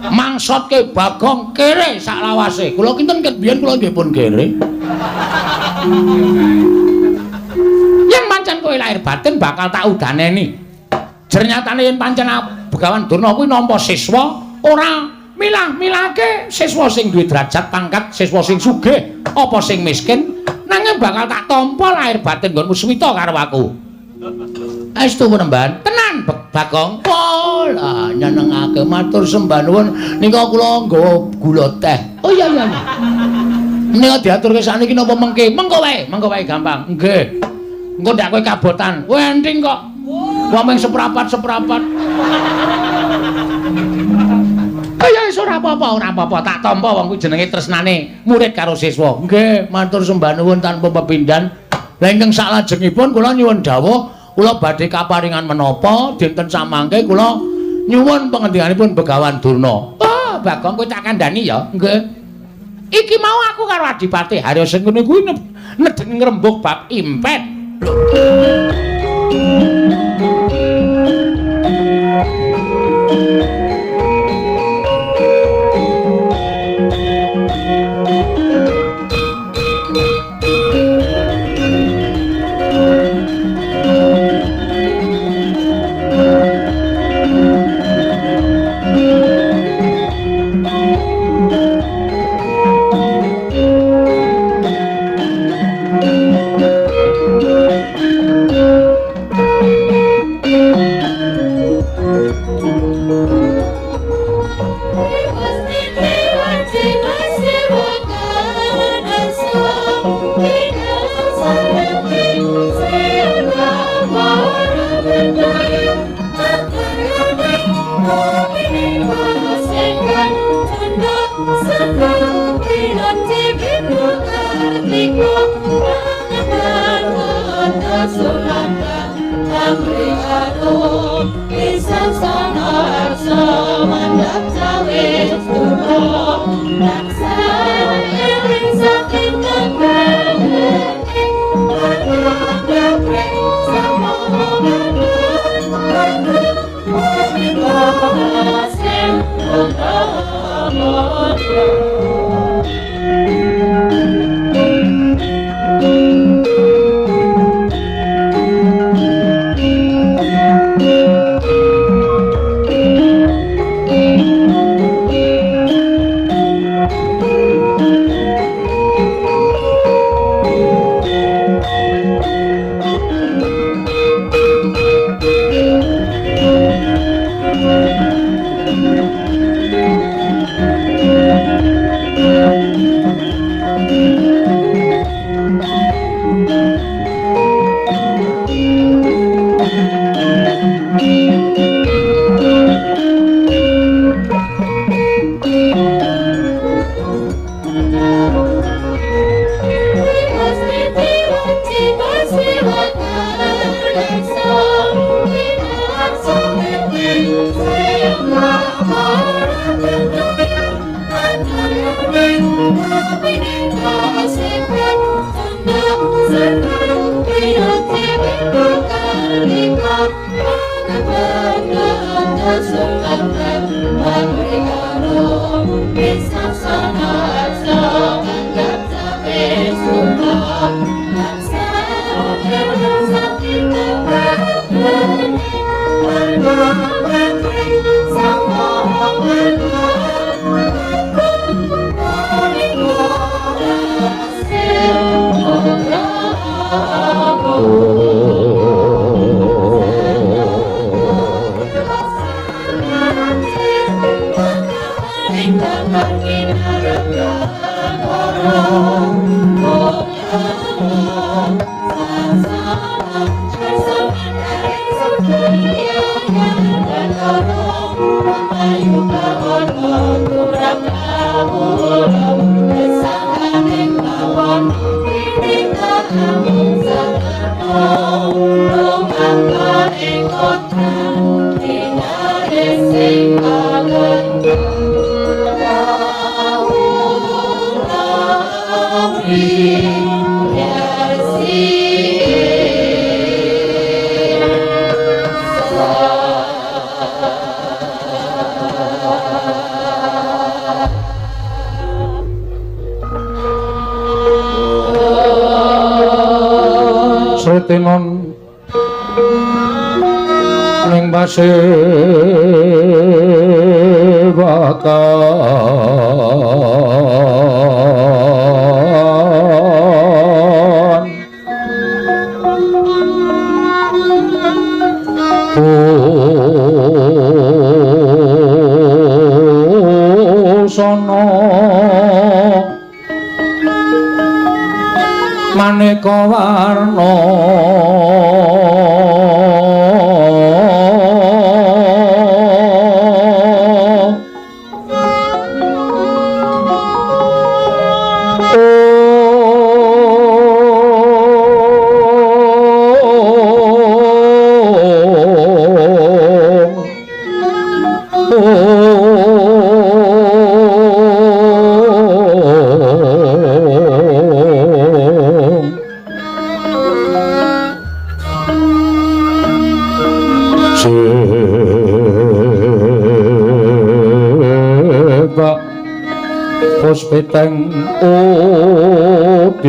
Mangsotke Bagong kere sak lawase. Kula kinten ket biyen kula nggih pun kere. Yen pancen kowe lahir batin bakal tak udaneni. Jernyatane yen pancen Begawan Durna kuwi nampa siswa ora milah-milahke siswa sing duwe derajat pangkat, siswa sing sugih apa sing miskin, nanging bakal tak tampa lahir batin nggonmu suwita karo aku. Estu penemban tenan Bagong. Pol, ah nyenengake matur sembah nuwun nika kula nggawa gula teh. Oh iya iya. Nika diaturke sakniki napa mengke? Mengko wae gampang. Nggih. Engko ndak kowe kabotan. Kowe enting kok. Wong mung seprapat-seprapat. Ya wis ora apa-apa, ora apa-apa. Tak tampa wong kuwi jenenge tresnane murid karo siswa. Nggih, matur sembah nuwun tanpa pepindhan. Lah ingkang saklajengipun kula nyuwun dawuh, kula badhe kaparingan menapa dinten samangke kula nyuwun pangendikanipun Begawan Durna. Oh, Bagong kowe tak kandhani ya. Nggih. Iki mau aku karo Adipati Harya Sengkuni kuwi nedeng ngrembug bab impet. Retinon ning pasewakan busana maneka warna puspiteng udyana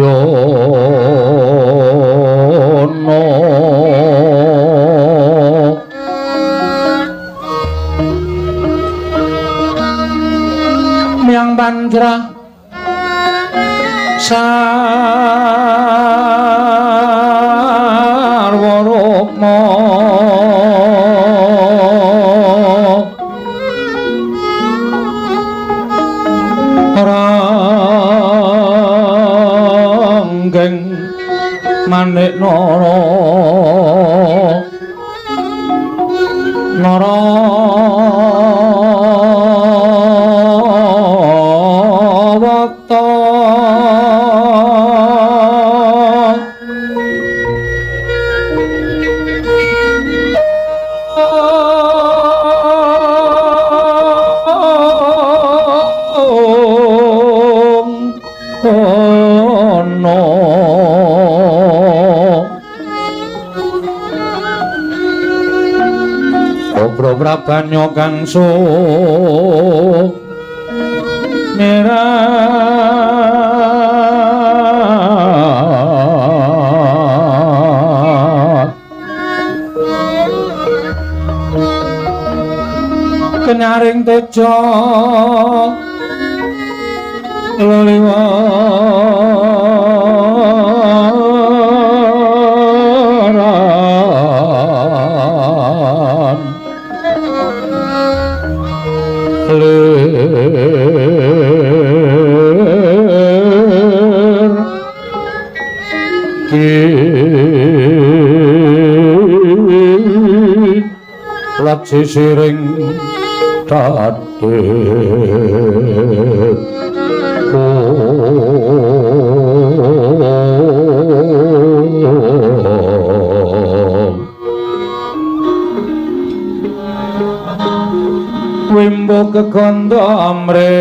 miang panjra sarwa rukma ranggeng manik nara nara wata Prabanyo kang sumirat kenyaring teja leliwaran lir kilat sisiring dadi wimbo kekondo amre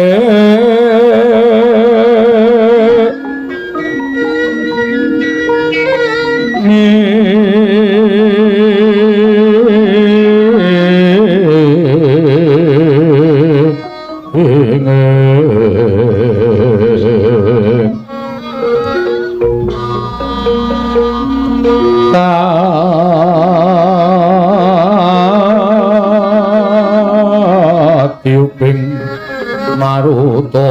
tiuping maruta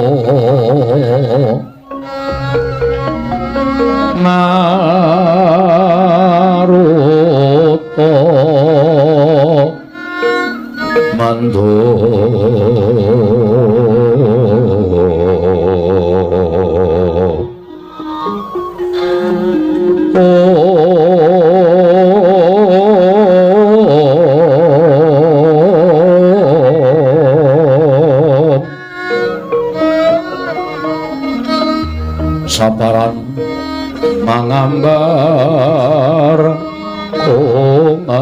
maruta mandu saparan mangambar ungas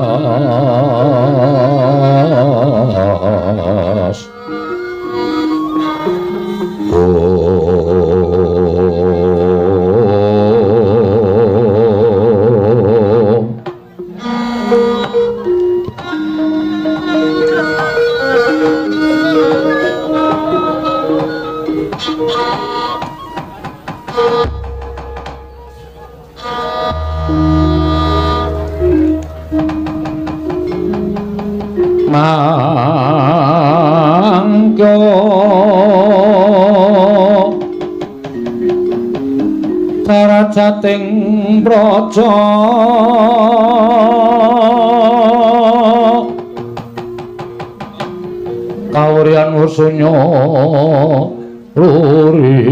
Om. Rajating praja kawuryan sunya ruri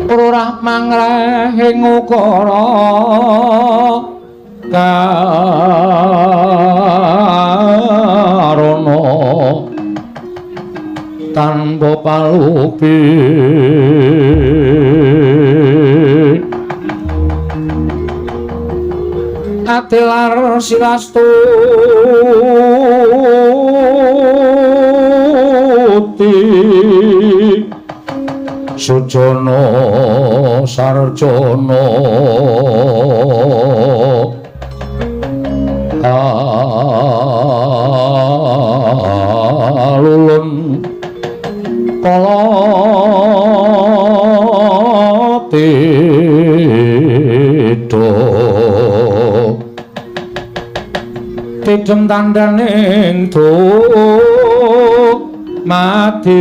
Rurah mangreh ing ukara karana tanpa palupi atilar silastuti sujana sarjana alulun kala tito tidem tandaning mati.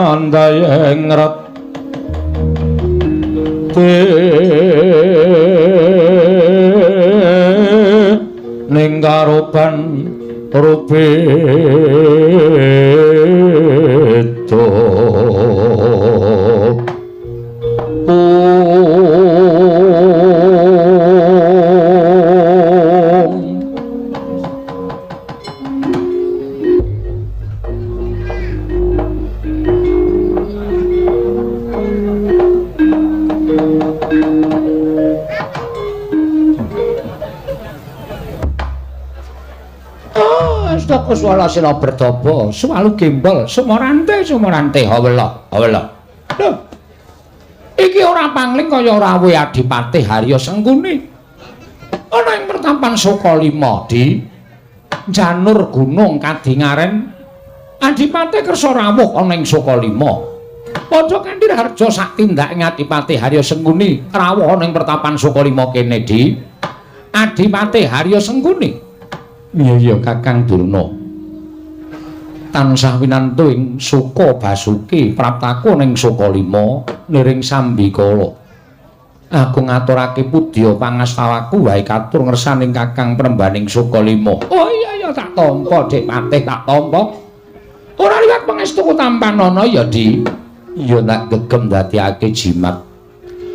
Andayeng ret ning karoban rubeda. Swala sila bertapa, swalu gembol, sumorante sumorante hawela hawela. Lho. Iki ora pangling kaya rawuh Adipati Harya Sengkuni. Ana ing pertapan Sukalima di Janur Gunung Kadingaren, Adipati kersa rawuh ana ing Sukalima. Padha kanthi harja sak tindake Adipati Harya Sengkuni rawuh ana ing pertapan Sukalima kene di Adipati Harya Sengkuni. Iya iya Kakang Durna. Tansah winantu ing Suka Basuki praptaku ning Sukalima niring sambikala. Aku ngaturake pudya pangastawaku wae katur ngersaning Kakang Prembaning Sukalima. Oh iya iya tak tampa Dik Patih tak tampa. Ora liwat pangestuku tampanana ya Di. Ya tak gegem dadiake jimat.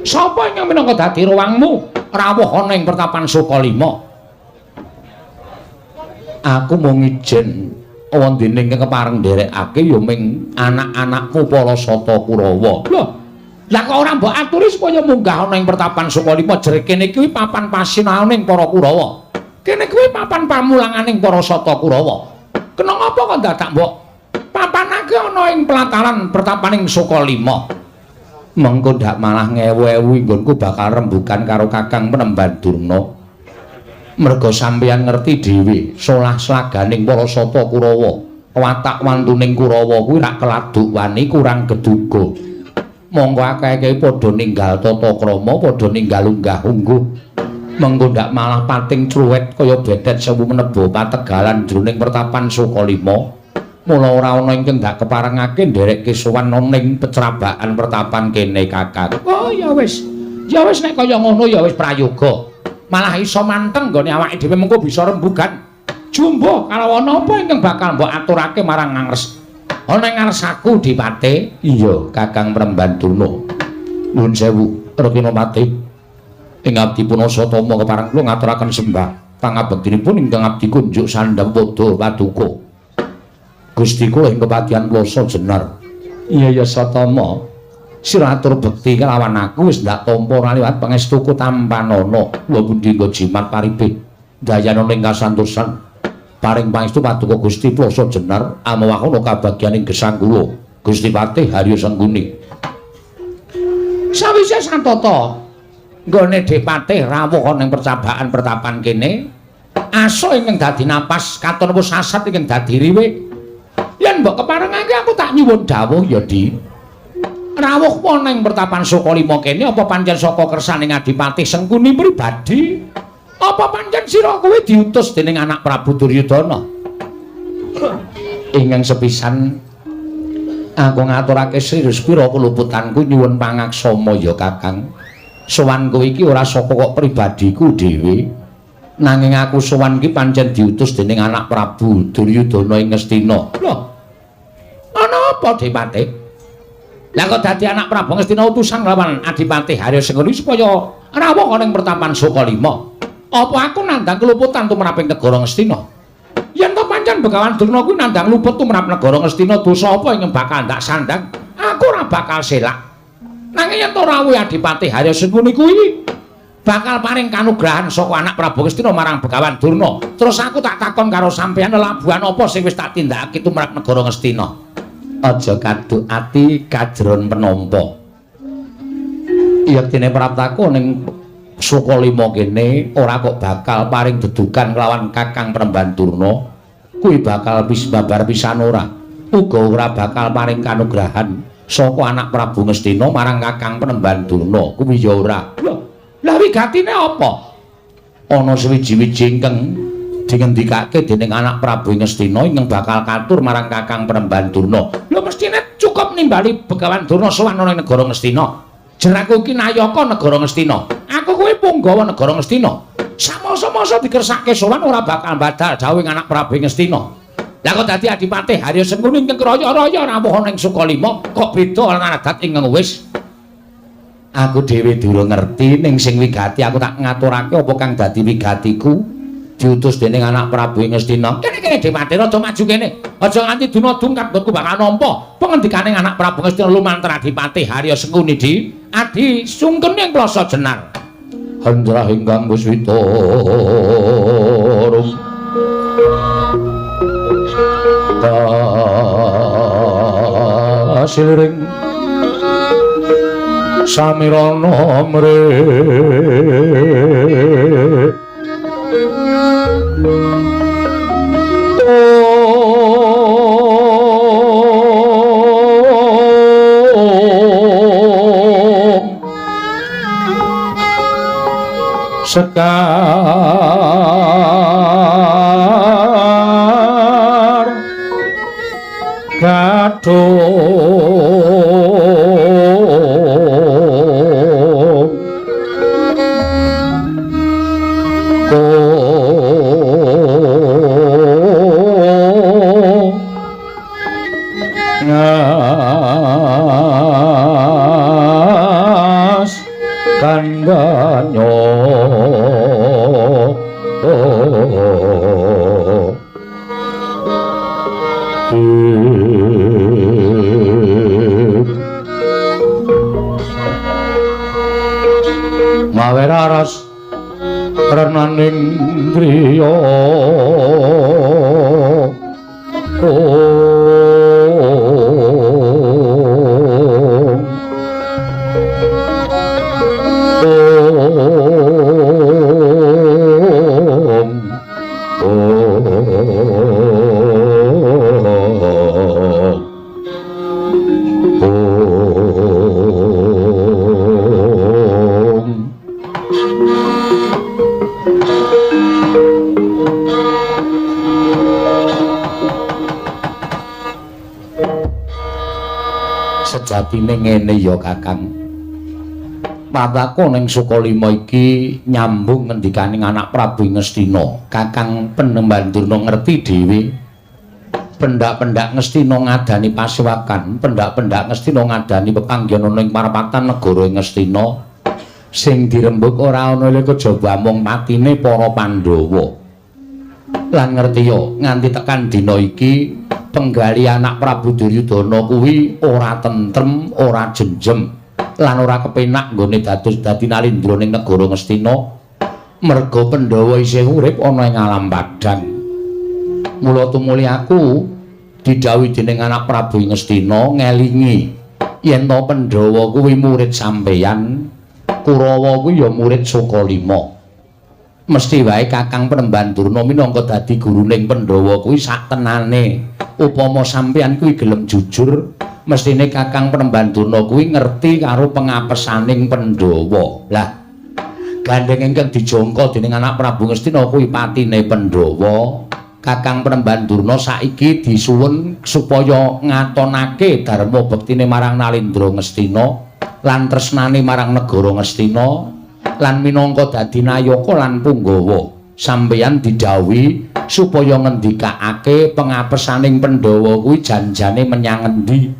Sapa ingkang minangka dadi ruwangmu rawuh ana ing pertapan Sukalima? Aku mung ijen wondene kepareng nderekake ya ming anak-anakku para Sata Kurawa. Lho, lah kok ora mbok aturi supaya munggah ana ing pertapan Sukalima jere kene kuwi papan pasinaoning para Kurawa. Kene kuwi papan pamulanganing para Sata Kurawa. Kena ngapa kok dadak mbok papanake ana ing pelataran pertapaning Sukalima? Mengko ndak malah ngewu-ewu nggonku bakal rembugan karo Kakang Penemban Durna. Merga sampeyan ngerti dhewe solah slaganing para Sata Kurawa, watak wantuning Kurawa kuwi rak keladuk wani kurang geduga. Monggo akeh-akeh padha ninggal tata krama, padha ninggal unggah-ungguh. Mengko ndak malah pating cluwet kaya bedet sewu meneba pategalan jroning pertapan Sukalima. Mula ora ana ingkang ndak keparengake nderekke sowan ning pecrabakan pertapan kene Kakang. Oh ya wis. Ya wis nek kaya ngono ya wis prayoga. Malah iso manteng nggone awake dhewe mengko bisa rembugan. Jumbuh kalawan apa ingkang bakal mbok aturake marang ngres. Ana ing ngarsaku Dipate. Iya, Kakang Premban Durna. Nuwun sewu, Rekina Patih. Ing abdi Punasatama kepareng kula ngaturaken sembah pangabektinipun ingkang abdi kunjuk sandhang padha paduka. Gusti kula ing kepatihan Plasa Jenar. Iya ya Satama. Sira atur bekti kelawan aku wis ndak tampa ora liwat pangestuku tampanana. Wa pundi nggo jimat paribih dayanana ing kasantosan. Paring pangestu paduka Gusti Plasa Jenar amawakana kabagyaning gesang kula Gusti Patih Harya Sengkuni. Sawise satata Nggone Depatih rawuh ana ing percabaan pertapan kene. Aso ingkang dadi napas katon wis sasat ingkang dadi riwe. Yen mbok keparengake aku tak nyuwun dawuh ya, Di. Rawuh ana ing pertapan Sukalima kene apa pancen saka kersane Adipati Sengkuni pribadi? Apa pancen sira kowe diutus dening anak Prabu Duryudana? Ingkang sepisan aku ngaturake sri pira keluputanku nyuwun pangaksama ya Kakang. Sowan kowe iki ora saka kok pribadiku dhewe. Nanging aku sowan iki pancen diutus dening anak Prabu Duryudana ing Ngastina. Lho. Ana apa Depate? Lah kok dadi anak Prabu Ngastina utusan lawan Adipati Harya Sengkuni supaya rawuh ana ing pertapan Sukalima. Apa aku nandhang keluputan tumrap ing negara Ngastina? Yen to pancen Begawan Durna kuwi nandhang luput tumrap negara Ngastina, dosa apa ingkang bakal ndak sandhang? Aku ora bakal selak. Nanging yen to rawuh Adipati Harya Sengkuni kuwi bakal paring kanugrahan saka anak Prabu Ngastina marang Begawan Durna. Terus aku tak takon karo sampeyan labuhan apa sing wis tak tindakake tumrap negara Ngastina? Aja kaduk ati kajron penampa. Yektine praptaku ning Sukalima kene ora kok bakal paring dedukan kelawan Kakang Premban Durna, kuwi bakal wis babar pisan ora. Uga ora bakal paring kanugrahan saka anak Prabu Ngastina marang Kakang Premban Durna, kuwi ya ora. Lah wigatine apa? Ana suwiji-wiji ingkang dingendikake dening anak Prabu Ngastina ingkang bakal katur marang Kakang Premban Durna. Lho mestine cukup nimbali Begawan Durna sowan ana ing negara Ngastina. Jeraku iki nayaka negara Ngastina. Aku kuwi punggawa negara Ngastina. Samasa-masa dikersake sowan ora bakal badal dawuhing anak Prabu Ngastina. Lah kok dadi Adipati Harya Sengkuni ingkang raya-raya rawuh ana ing Sukalima kok beda lan adat ingkang wis. Aku dhewe durung ngerti ning sing wigati aku tak ngaturake apa kang dadi wigatiku diutus dening anak Prabu Ngastina. Kene-kene Depati aja maju kene. Aja nganti dina dungkap nggonku bakal nampa pengendikane anak Prabu Ngastina lumantar Adipati Harya Sengkuni di Adi sungkene ing Plasa Jenar. Hendra ingkang kuswita rum kasiliring samirana mre sekar gadhung ngas kandhanyo mawe raras renaning griya Sejatine ngene ya Kakang. Mataku ning Sukalima iki nyambung ngendikane anak Prabu Ngastina. Kakang Penemban Durna ngerti dhewe. Pendak-pendak Ngastina ngadani pasewakan, pendak-pendak Ngastina ngadani pepanggen ana ing parapatan negara Ngastina. Sing dirembug ora ana kejaba mung matine para Pandhawa. Lan ngerti yo nganti tekan dina iki penggali anak Prabu Duryudana kuwi ora tentrem, ora jenjem, lan ora kepenak nggone dados dadi nalindra ning negara Ngastina. Merga Pandhawa isih urip ana ing alam padhang. Mula tumuli aku didhawuhi dening anak Prabu Ngastina ngelingi yen to Pandhawa kuwi murid sampeyan Kurawa kuwi ya murid Sukalima. Mesti wae Kakang Penemban Durna minangka dadi guruning Pandhawa kuwi sak tenane. Upama sampeyan kuwi gelem jujur, mestine Kakang Penemban Durna kuwi ngerti karo pengapesaning Pandhawa. Lah, gandeng ingkang dijangka dening anak Prabu Ngastina kuwi patine Pandhawa. Kakang Penemban Durna saiki disuwun supaya ngatonake dharma bektine marang Nalendra Ngastina lan tresnane marang negara Ngastina lan minangka dadi nayaka lan punggawa. Sampeyan didhawuhi supaya ngendikake pengapesaning Pandhawa kuwi janjane menyang endi.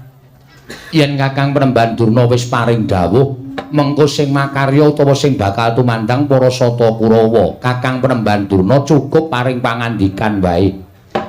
Yen Kakang Penemban Durna wis paring dawuh, mengko sing makarya utawa sing bakal tumandang para Sata Kurawa. Kakang Penemban Durna cukup paring pangandikan wae.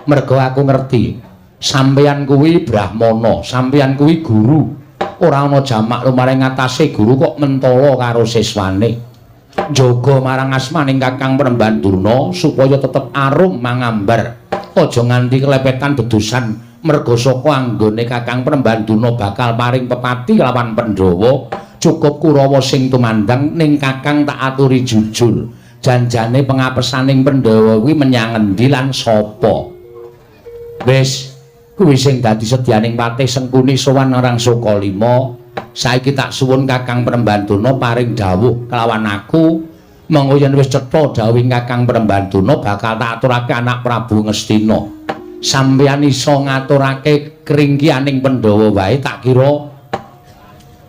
Merga aku ngerti sampeyan kuwi brahmana, sampeyan kuwi guru. Ora ana jamak lumaring ngatasé guru kok mentala karo siswane. Jaga marang asmaning Kakang Penemban Durna supaya tetep arum mangambar. Aja nganti kelepetan dedusan merga saka anggone Kakang Penemban Durna bakal paring pepati lawan Pandhawa. Cukup Kurawa sing tumandang ning Kakang tak aturi jujur. Janjane pengapesaning Pandhawa kuwi menyang endi lan sapa? Wis, kuwi sing dadi sedyaning Patih Sengkuni sowan marang Sukalima. Saiki tak suwun Kakang Penemban Durna paring dawuh kelawan aku. Mengko yen wis cetha dawuhing Kakang Penemban Durna bakal tak aturake anak Prabu Ngastina. Sampeyan iso ngaturake kringkianing Pandhawa wae tak kira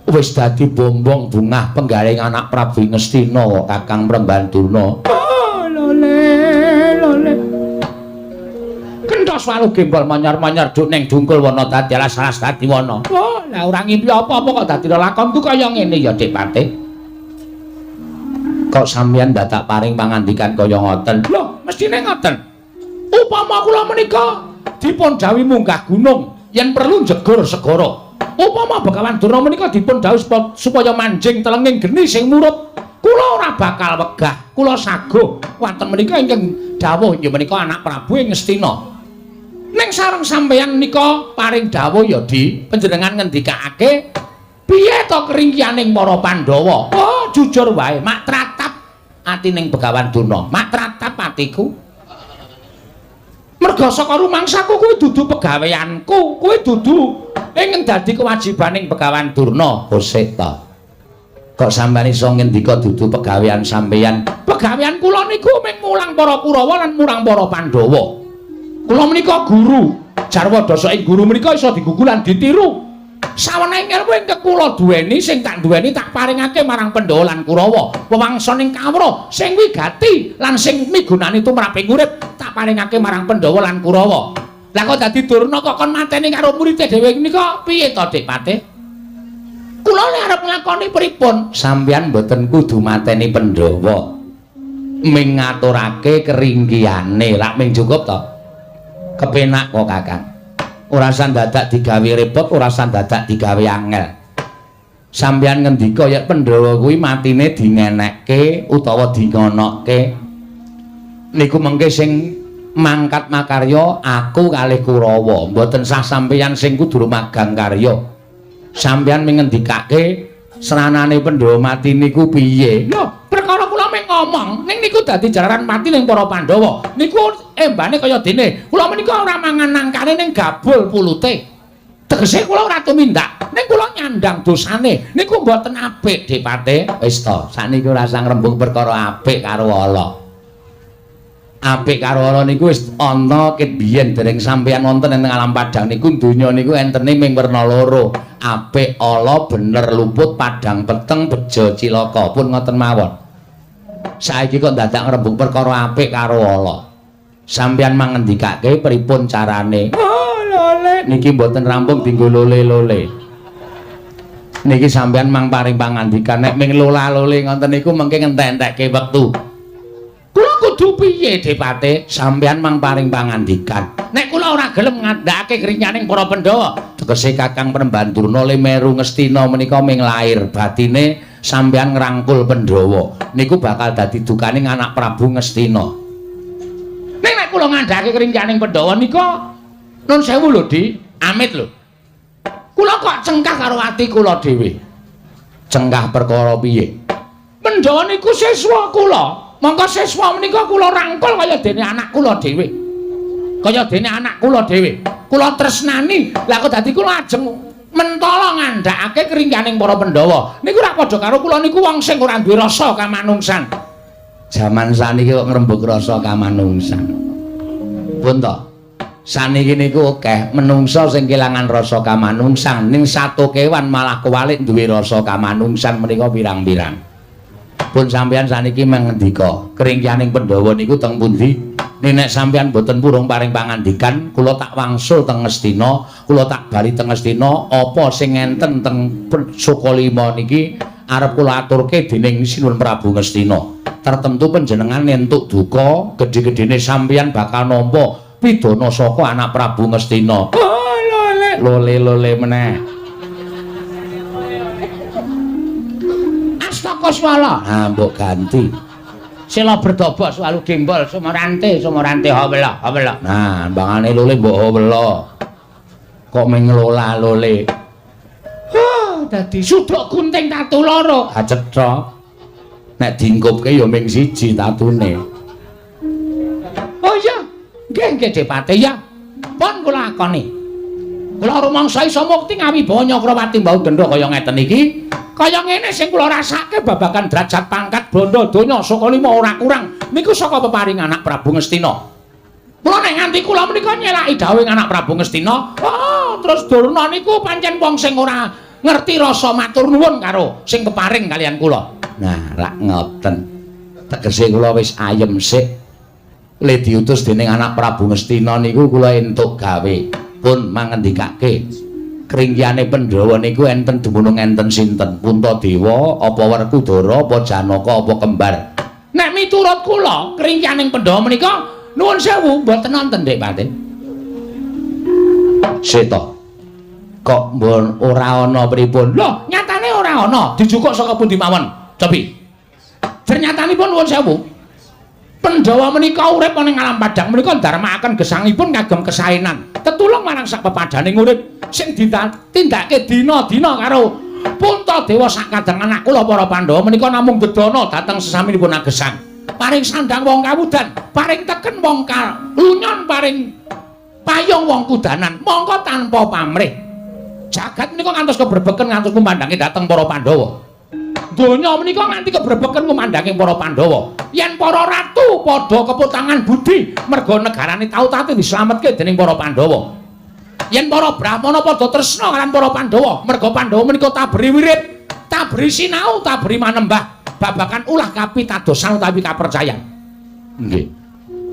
wis dadi bombong bungah penggaling anak Prabu Ngastina kok Kakang Penemban Durna. Oh, lole lole. Kenthos waluh gembol manyar-manyar duk ning dungkul wana dadi alas-alas dadi wana. Oh, lah ora ngimpi apa-apa kok dadi lelakonku kaya ngene ya, Dik Patih. Kok sampeyan dadak paring pangandikan kaya ngoten? Lho, mestine ngoten. Upama kula menika dipun dawuhi munggah gunung, yen perlu jegur segara. Upama Begawan Durna menika dipun dawuhi supaya manjing telenging geni sing murup, kula ora bakal wegah, kula saguh. Wonten menika ingkang dawuh inggih menika anak Prabu ing Ngastina. Ning sareng sampeyan nika paring dawuh ya, Di, panjenengan ngendikake piye to keringkianing para Pandhawa? Oh, jujur wae, mak tratap atining Begawan Durna, mak tratap atiku. Merga saka rumangsaku kuwi dudu pegaweanku, kuwi dudu ing dadi kewajibaning Begawan Durna. Kosek ta. Kok sampeyan iso ngendika dudu pegawean sampeyan? Pegawean kula niku mung mulang para Kurawa lan murang para Pandhawa. Kula menika guru. Jarwa dasa ing guru menika iso digugu lan ditiru. Sawenehing ilmu ingkang kula duweni sing tak duweni tak paringake marang Pandhawa lan Kurawa. Wewangsaning kawruh sing wigati lan sing migunani tumraping urip tak paringake marang Pandhawa lan Kurawa. Lah kok dadi Durna kok kon mateni karo muride dhewe menika piye to, Dik Patih? Kula le arep nglakoni pripun? Sampeyan mboten kudu mateni Pandhawa. Ming ngaturake keringkiyane, lak ming cukup to? Kepenak kok Kakang. Ora usah dadak digawe repot, ora usah dadak digawe angel. Sampeyan ngendika yen Pandhawa kuwi matine dingenekke utawa dingonokke. Niku mengke sing mangkat makarya aku kalih Kurawa. Mboten sah sampeyan sing kudu magang karya. Sampeyan ming ngendikake sranane Pandhawa mati niku piye? Lho, perkara kula ming ngomong, ning niku dadi jalaran mati ning para Pandhawa. Niku embane kaya dene. Kula menika ora mangan nangkane ning gabul pulute. Tegese kula ora tumindak, ning kula nyandang dosane. Niku mboten apik, Dik Patih. Wis to, sakniki ora usah ngrembug perkara apik karo ala. Apik karo ala niku wis ana ket biyen dereng sampeyan wonten ing alam padhang niku donya niku entene ming werna loro. Apik ala bener luput padhang peteng bejo cilaka pun ngoten mawon. Saiki kok dadak ngrembug perkara apik karo ala. Sampeyan mangendikake pripun carane? Oh, lole niki mboten rampung dinggo lole-lole. Niki sampeyan mang paring pangandikan nek ming lola-lole ngoten niku mengke ngentek-entekke wektu. Kula kudu piye, Dik Patih? Sampeyan mang paring pangandikan. Nek kula ora gelem ngandhakake krinyaning para Pandhawa, tegese Kakang Penemban Durna le meru Ngastina menika ming lair batine sampeyan ngrangkul Pandhawa. Niku bakal dadi dukaning anak Prabu Ngastina. Ning nek kula ngandhakake krinyaning Pandhawa nika nun sewu lho, Di, amit lho. Kula kok cengkah karo ati kula dhewe. Cengkah perkara piye? Pandhawa niku siswa kula. Mongko siswa menika kula rangkul kaya dene anak kula dhewe. Kaya dene anak kula dhewe. Kula tresnani. Lah kok dadi kula ajeng mentala ngandhakake keringganing para Pandhawa. Niku ora padha karo kula niku wong sing ora duwe rasa kamanungsan. Jaman saniki kok ngrembug rasa kamanungsan. Pun to. Saniki niku akeh menungsa sing kelangan rasa kamanungsan, ning sato kewan malah kewalik duwe rasa kamanungsan menika pirang-pirang. Pun sampeyan saniki mengendika, keringkianing Pandhawa niku teng pundi? Nek sampeyan boten purung paring pangandikan, kula tak wangsul teng Ngastina, kula tak bali teng Ngastina, apa sing enten teng Sukalima niki arep kula aturke dening Sinuwun Prabu Ngastina. Tertentu panjenengan entuk duka, gedhe-gedhene sampeyan bakal nampa pidana saka anak Prabu Ngastina. Oh, lole lole lole meneh. Astaka swala. Ha mbok ganti. Sela berdobo swalu gembol sumorante sumorante hawela hawela. Nah, mbangane lole mbok hawela. Kok mung ngelola lole. Oh, dadi suduk gunting tatu loro. Ha cetha. Nek diengkupke ya ming siji tatune. Oh iya. Nggih nggih Depate ya. Pun kula akoni. Kula rumangsa iso mukti ngawibawa Nyakrawati mbau denda kaya ngeten iki. Kaya ngene sing kula rasake babagan derajat pangkat bondo donya Sukalima ora kurang niku saka peparing anak Prabu Ngastina. Mula nek nganti kula menika nyelaki dawuhing anak Prabu Ngastina, oh terus Durna niku pancen wong sing ora ngerti rasa matur nuwun karo sing keparing kalian kula. Nah, rak ngoten. Tegese kula wis ayem sik. Le diutus dening anak Prabu Ngastina niku kula entuk gawe. Pun mangendikake. Kringkiyane Pandhawa niku enten dumunung enten sinten? Puntadewa, apa Werkudara, apa Janaka, apa kembar? Nek miturut kula, kringkiyaning Pandhawa menika nuwun sewu mboten nonton Dik Pate. Seta. Kok mbon ora ana pripun? Lho, nyatane ora ana. Dijukuk saka pundi mawon? Cobi. Ternyatanipun nuwun sewu. Pandhawa menika urip ana ing alam padhang menika ndarmakaken gesangipun kagem kesaenan. Tetulung marang sak pepadaning urip sing ditindakake dina-dina karo Puntadewa sak kadang anak kula para Pandhawa menika namung bedana dhateng sesaminipun agesang. Paring sandang wong kawudan, paring teken wong kalunyon, paring payung wong kudanan, mongko tanpa pamrih. Jagat menika ngantos kebrebeken ngantos kumandhange dhateng para Pandhawa. Donya menika nganti kebrebeken kumandhange para Pandhawa. Yen para ratu padha keputangan budi merga negarane tau tate dislametke dening para Pandhawa. Yen para brahmana padha tresna kaliyan para Pandhawa, merga Pandhawa menika tabri wirid, tabri sinau, tabri manembah babagan ulah kapitadosan utawi kapercayan. Nggih.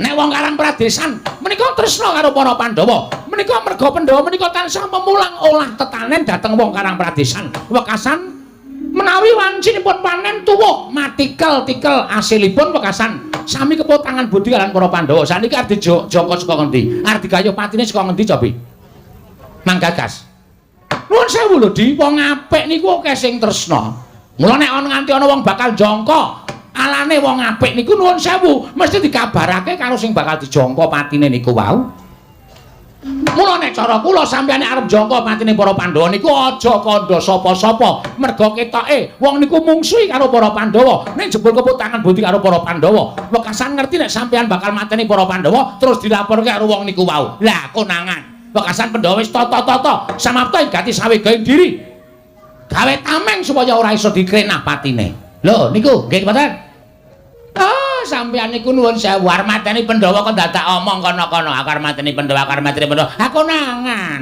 Nek wong Karang Pradesan menika tresna karo para Pandhawa, menika merga Pandhawa menika tansah memulang olah tetanen dhateng wong Karang Pradesan. Wekasan menawi wancinipun panen tuwuh matikel-tikel asilipun wekasan sami kepotangan budi kaliyan para Pandhawa. Saniki arep dijangka saka ngendi? Arep digayuh patine saka ngendi cobi? Manggagas. Nuwun sewu lho, Di, wong apik niku akeh sing tresna. Mula nek ana nganti ana wong bakal jangka, alane wong apik niku nuwun sewu mesti dikabarake karo sing bakal dijangka patine niku wau. Mula nek cara kula sampeyan nek arep jangka patine para Pandhawa niku aja kandha sapa-sapa, merga ketoke wong niku mungsuhi karo para Pandhawa, ning jebul keputangan budi karo para Pandhawa. Wekasan ngerti nek sampeyan bakal mateni para Pandhawa terus dilaporke karo wong niku wau. Lah konangan. Wekasan Pandhawa wis tata-tata samapta ing gati sawegaing diri. Gawe tameng supaya ora iso dikrenah patine. Lho niku nggih mboten? Ah, sampeyan niku nuwun sewu arep mateni Pandhawa kok dadak omong kono-kono. Aku arep mateni Pandhawa, aku arep mateni Pandhawa. Ha konangan.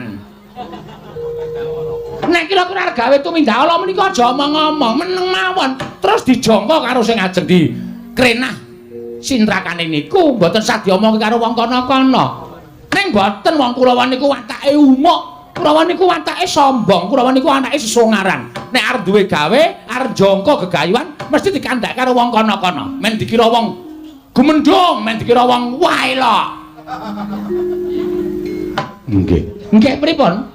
Nek kira-kira arep gawe tumindak ala menika aja omong-omong, meneng mawon. Terus dijangka karo sing ajeng dikrenah sintrakane niku mboten sah diomongke karo wong kono-kono. Ning mboten wong Kurawa niku watake umuk. Kurawa niku watake sombong, Kurawa niku anake sesongaran. Nek arep duwe gawe, arep jangka gegayuhan mesti dikandhake karo wong kono-kono. Men dikira wong gumendhung, men dikira wong waelok. Nggih. Nggih pripun?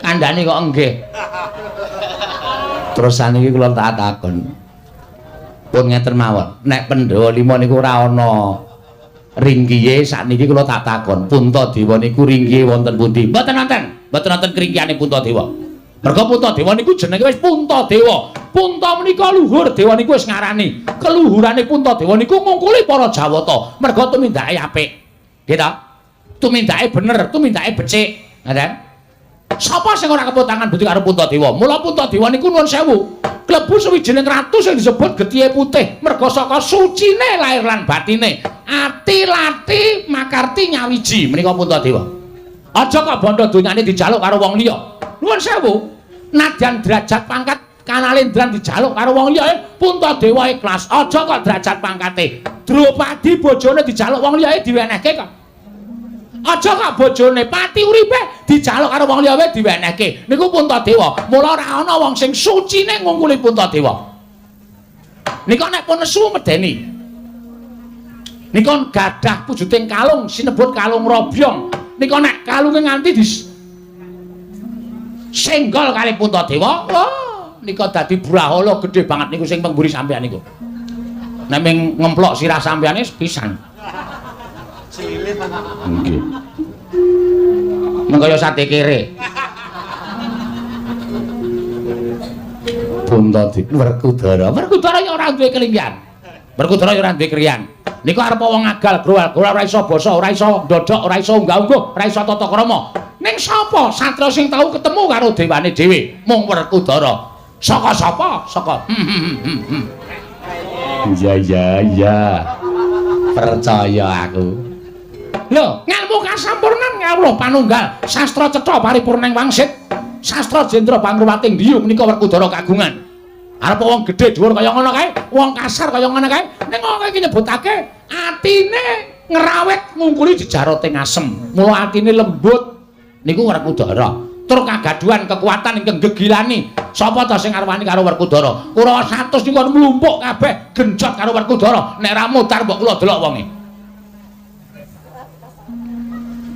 Kandhane kok nggih. Terus saniki kula tak takon. Pun ngeten mawon, nek Pandhawa 5 niku ora ana ringkiye sakniki kula tak takon, Puntadewa niku ringkiye wonten pundi? Mboten wonten. Mboten wonten kringkiyane Puntadewa. Merga Puntadewa niku jenenge wis Puntadewa. Punta menika luhur, dewa niku wis ngarani. Keluhurane Puntadewa niku ngungkuli para Jawata. Merga tumindake apik. Nggih ta? Tumindake bener, tumindake becik. Ngoten. Sapa sing ora kepotangan budi karo Puntadewa? Mula Puntadewa niku nuwun sewu. Klebu sawijining ratu sing disebut getihe putih, merga saka sucine lahir lan batine. Ati lati makarti nyawiji menika Puntadewa. Aja kok bondo donyane dijaluk karo wong liya. Nuwun sewu. Nadyan derajat pangkat kanalendran dijaluk karo wong liya, Puntadewa ikhlas. Aja kok derajat pangkate. Drupadi bojone dijaluk wong liya diwenehke kok. Aja kok bojone pati uripe dijaluk karo wong liya wae diwenehke. Niku Puntadewa. Mula ora ana wong sing sucine ngungkuli Puntadewa. Nika nek pun nesu medeni. Nika gadah wujuding kalung sinebut kalung robyong. Nika nek kalunge nganti di senggol kali Puntadewa, wah nika dadi brahala gedhe banget niku sing pengguri sampean niku. Nek ming ngemplok sirah sampeane pisan. Selilit. Nggih. Meng kaya sate kere. Puntadewa Werkudara. Werkudara ya ora duwe kelinggihan. Werkudara ya ora duwe kriyan. Niku arep wong agal growal-growal ora iso basa, ora iso ndodhok, ora iso unggah-ungguh, ora iso tata krama. Ning sapa satria sing tau ketemu karo dewane dhewe? Mung Werkudara. Saka sapa? Saka. Iya iya iya. Percaya aku. Lho, ngelmu kasampurnan ngawruh panunggal, sastra cetha paripurna ing wangsit, sastra jendra pangruwating diyu menika Werkudara kagungan. Arep wong gedhe dhuwur kaya ngono kae, wong kasar kaya ngono kae, ning kok iki nyebutake atine ngrawit ngungkuli jejarote ngasem. Mula atine lembut niku Werkudara. Tur kagaduhan kekuatan ingkang gegilani. Sapa ta sing arwani karo Werkudara? Kurawa 100 niku mlumpuk kabeh genjot karo Werkudara. Nek ra mutar mbok kula delok wonge.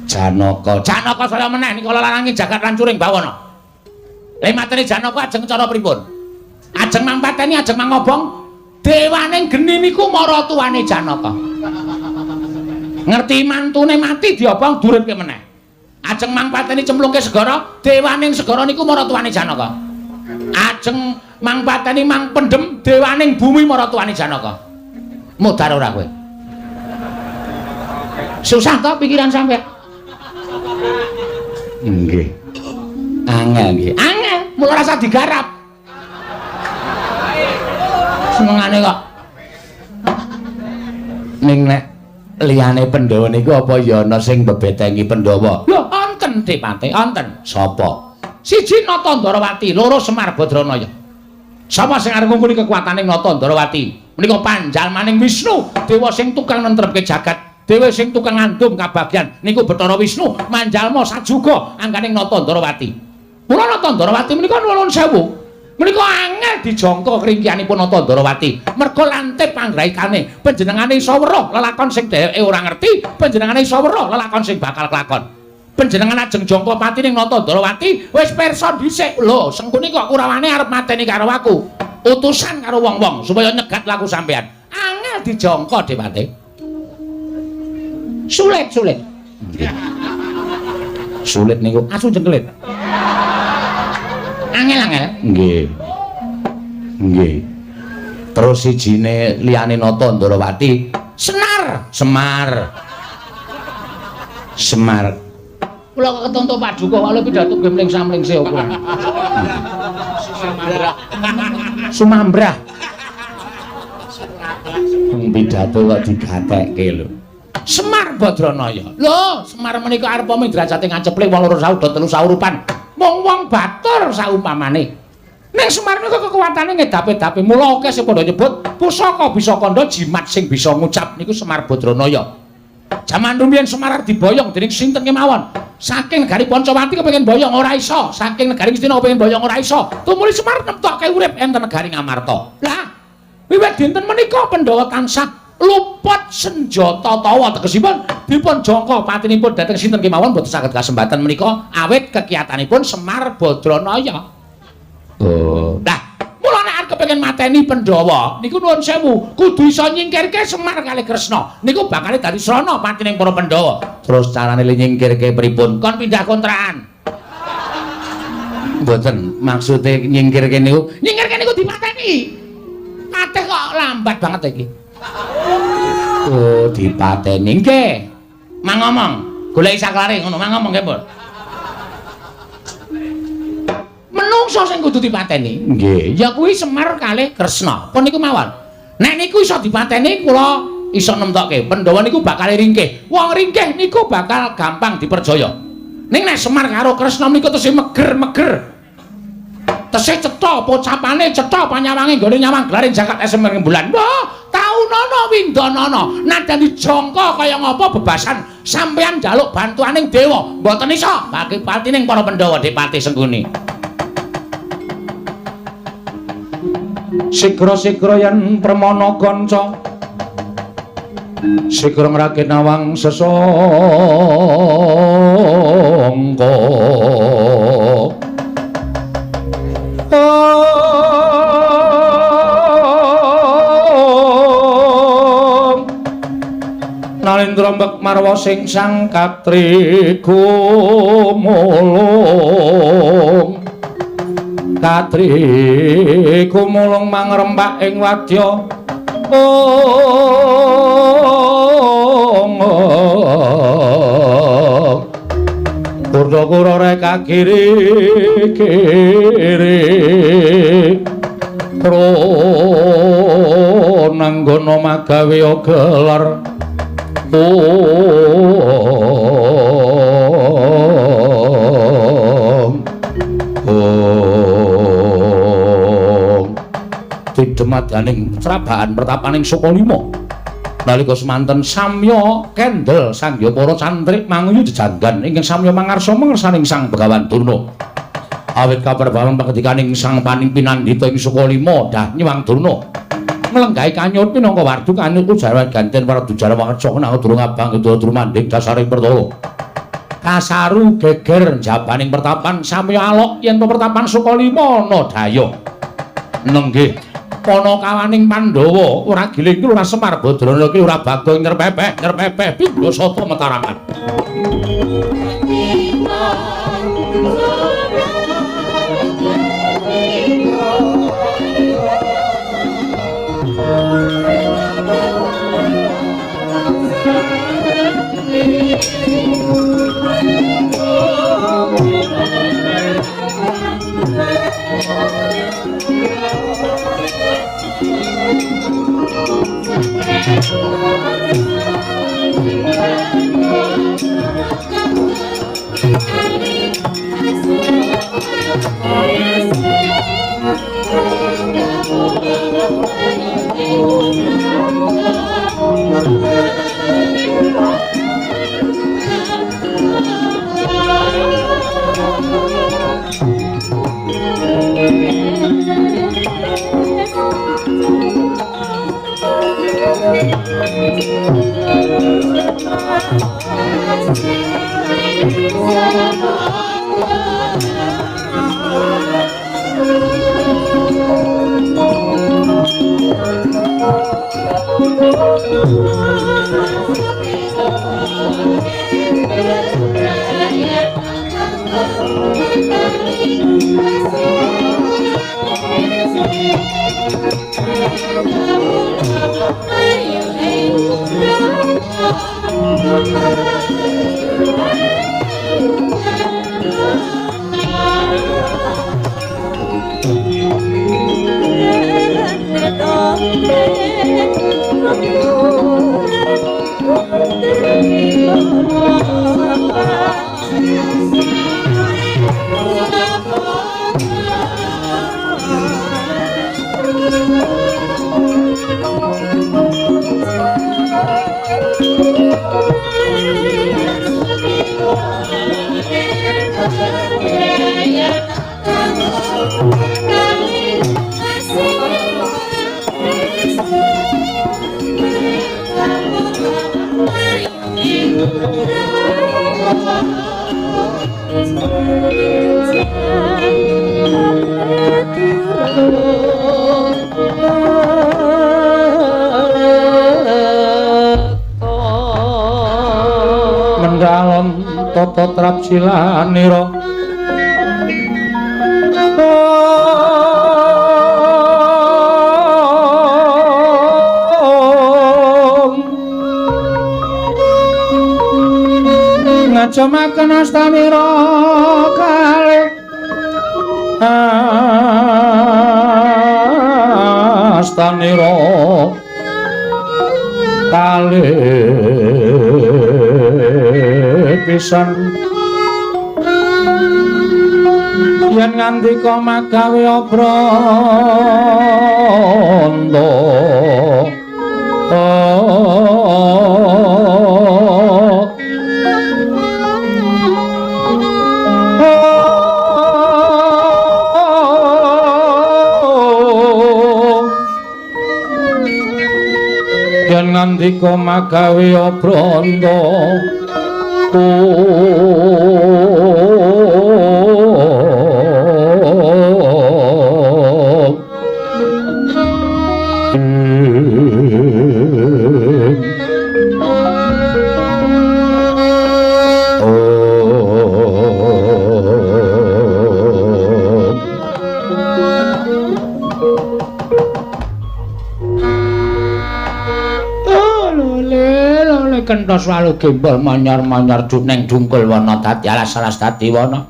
Janaka, Janaka saya meneh nika larangi jagat lan curing bawana. Lha mateni Janaka ajeng cara pripun? Ajeng mangpateni, ajeng mangobong. Dewaning geni niku maratuwane Janaka. Ngerti mantune mati diobong duripke meneh. Ajeng mangpateni cemplungke segara, dewaning segara niku maratuwane Janaka. Ajeng mangpateni mangpendhem dewaning bumi maratuwane Janaka. Mudhar ora kowe? Susah to pikiran sampeyan? Nggih. Angel nggih. Angel, mula rasa digarap. Senengane kok. Ning nek liyane Pandhawa niku apa ya ana sing mbebetengi Pandhawa? Lho, wonten Depate, wonten. Sapa? Siji Nata Ndarawati, loro Semar Badranaya. Sapa sing arep ngungkuli kekuatane Nata Ndarawati? Menika panjalmaning Wisnu, dewa sing tukang nentremke jagat, dewa sing tukang ngandum kabagyan niku Bathara Wisnu manjalma sajuga angganing Nata Ndarawati. Mula Nata Ndarawati menika nuwun sewu. Menika angel dijangka kringkianipun Nata Ndarawati. Merga lantip panggraitane, panjenengane iso weruh lelakon sing dheweke ora ngerti, panjenengane iso weruh lelakon sing bakal kelakon. Panjenengan ajeng jangka patining Nata Ndarawati wis pirsa dhisik. Lho, Sengkuni kok Kurawane arep mateni karo aku. Utusan karo wong-wong supaya nyegat laku sampean. Angel dijangka Dewate. Sulit, sulit. Nggih. Sulit niku asu jengkelit. Angel-angel. Nggih. Nggih. Terus sijine liyane Nata Ndarawati, Senar, Semar. Semar. Kula kok ketonto paduka kok pidato nggih mlingsa-mlingse kula. Sumambrah. Sumambrah. Pidato kok digatekke lho. Semar Badranaya. Lho, Semar menika arep midrajate ngaceplik wong loro sauda telu saurupan. Mung wong batur saumpamane. Ning Semar menika kekuatane ngedape-dape. Mula akeh sing padha nyebut pusaka bisa kandha jimat sing bisa ngucap niku Semar Badranaya. Jaman rumiyin Semar diboyong dening sinten kemawon. Saking negari Pancawati kepengin boyong ora iso, saking negari Ngastina kepengin boyong ora iso. Tumuli Semar nemtokke urip enten negari Ngamarta. Lah, wiwit dinten menika Pandhawa tansah luput senjata tawa, tegesipun dipun jangka patinipun dhateng sinten kemawon boten saged kasembatan menika awit kekiyatanipun Semar Badranaya. Oh. Lah, mula nek arep kepengin mateni Pandhawa niku nuwun sewu, kudu iso nyingkirke Semar kalih Kresna. Niku bakale dadi srana patining para Pandhawa. Terus carane nyingkirke pripun? Kon pindah kontrakan. Mboten, maksude nyingkirke niku, nyingkirke niku dipateni. Dipateni. Patih kok lambat banget iki. Oh, dipateni nggih. Mang ngomong, goleki saklare ngono, mang ngomong nggih, Mbok. Menungso sing kudu dipateni. Nggih, ya kuwi Semar kalih Kresna. Pun niku mawon. Nek niku iso dipateni kula iso nemtokke. Pandhawa niku bakal ringkih. Wong ringkih niku bakal gampang dipercaya. Ning nek Semar karo Kresna niku tesih meger-meger. Tesih cetha pocapane, cetha panyawange nggone nyawang gelaring jagat esem rembulan. Wah, taunana windanana nadyan dijangka kaya ngapa bebasan sampeyan njaluk bantuaning dewa. Mboten iso bagi patining para Pandhawa Dipati Sengkuni. Sigra-sigra yen permana kanca sigra ngragit nawang sesangka. Nalendra mbek marwa sing sang katri gumulung. Katri gumulung mangrempak ing wadya. Kurda-kura reka kiri kiri pronanggono magawe gelar. Tidemadaning srabahan pertapaning Sukalima nalika semanten samya kendel sangya para cantrik manguyu jejanggan ingkang samya mangarsa mangersaning Sang Begawan Durna. Awit kaperbawan pangendikaning Sang Panimpinandhita ing Sukalima dah nyuwang Durna nglenggahi kanyut minangka wardu kanyut ujaran ganten Wardujara wangeca nang durung abang kidul drumandhing dasaring pertala. Kasaru geger jabaning pertapan samya alok yen pertapan Sukalima ana daya. Nenggih panakawaning Pandhawa ora giling ora Semar Badrana ki ora Bagong nyerpepeh nyerpepeh pindha sata metaraman. Mendalon tata trapsilanira Aja makan astanira kalih astanira kalih pisan yen ngandika magawe obranda. Yen ngandika magawe obranda kentos walu gembol manyar-manyar neng dungkul wana dadi alas-alas dadi wana.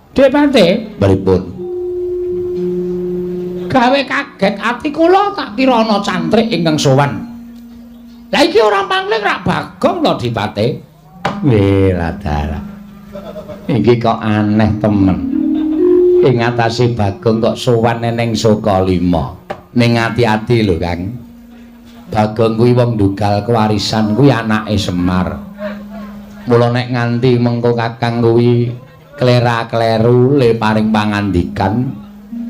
Depate pripun? Gawe kaget ati kula tak kira ana cantrik ingkang sowan. Lah iki ora pangling rak Bagong to Dipate. Weh ladara. Iki kok aneh temen. Ing atase Bagong kok sowan ning Sukalima. Ning ati-ati lho Kang. Bagong kuwi wong ndugal kewarisan kuwi anake Semar. Mula nek nganti mengko Kakang kuwi klera-kleru le paring pangandikan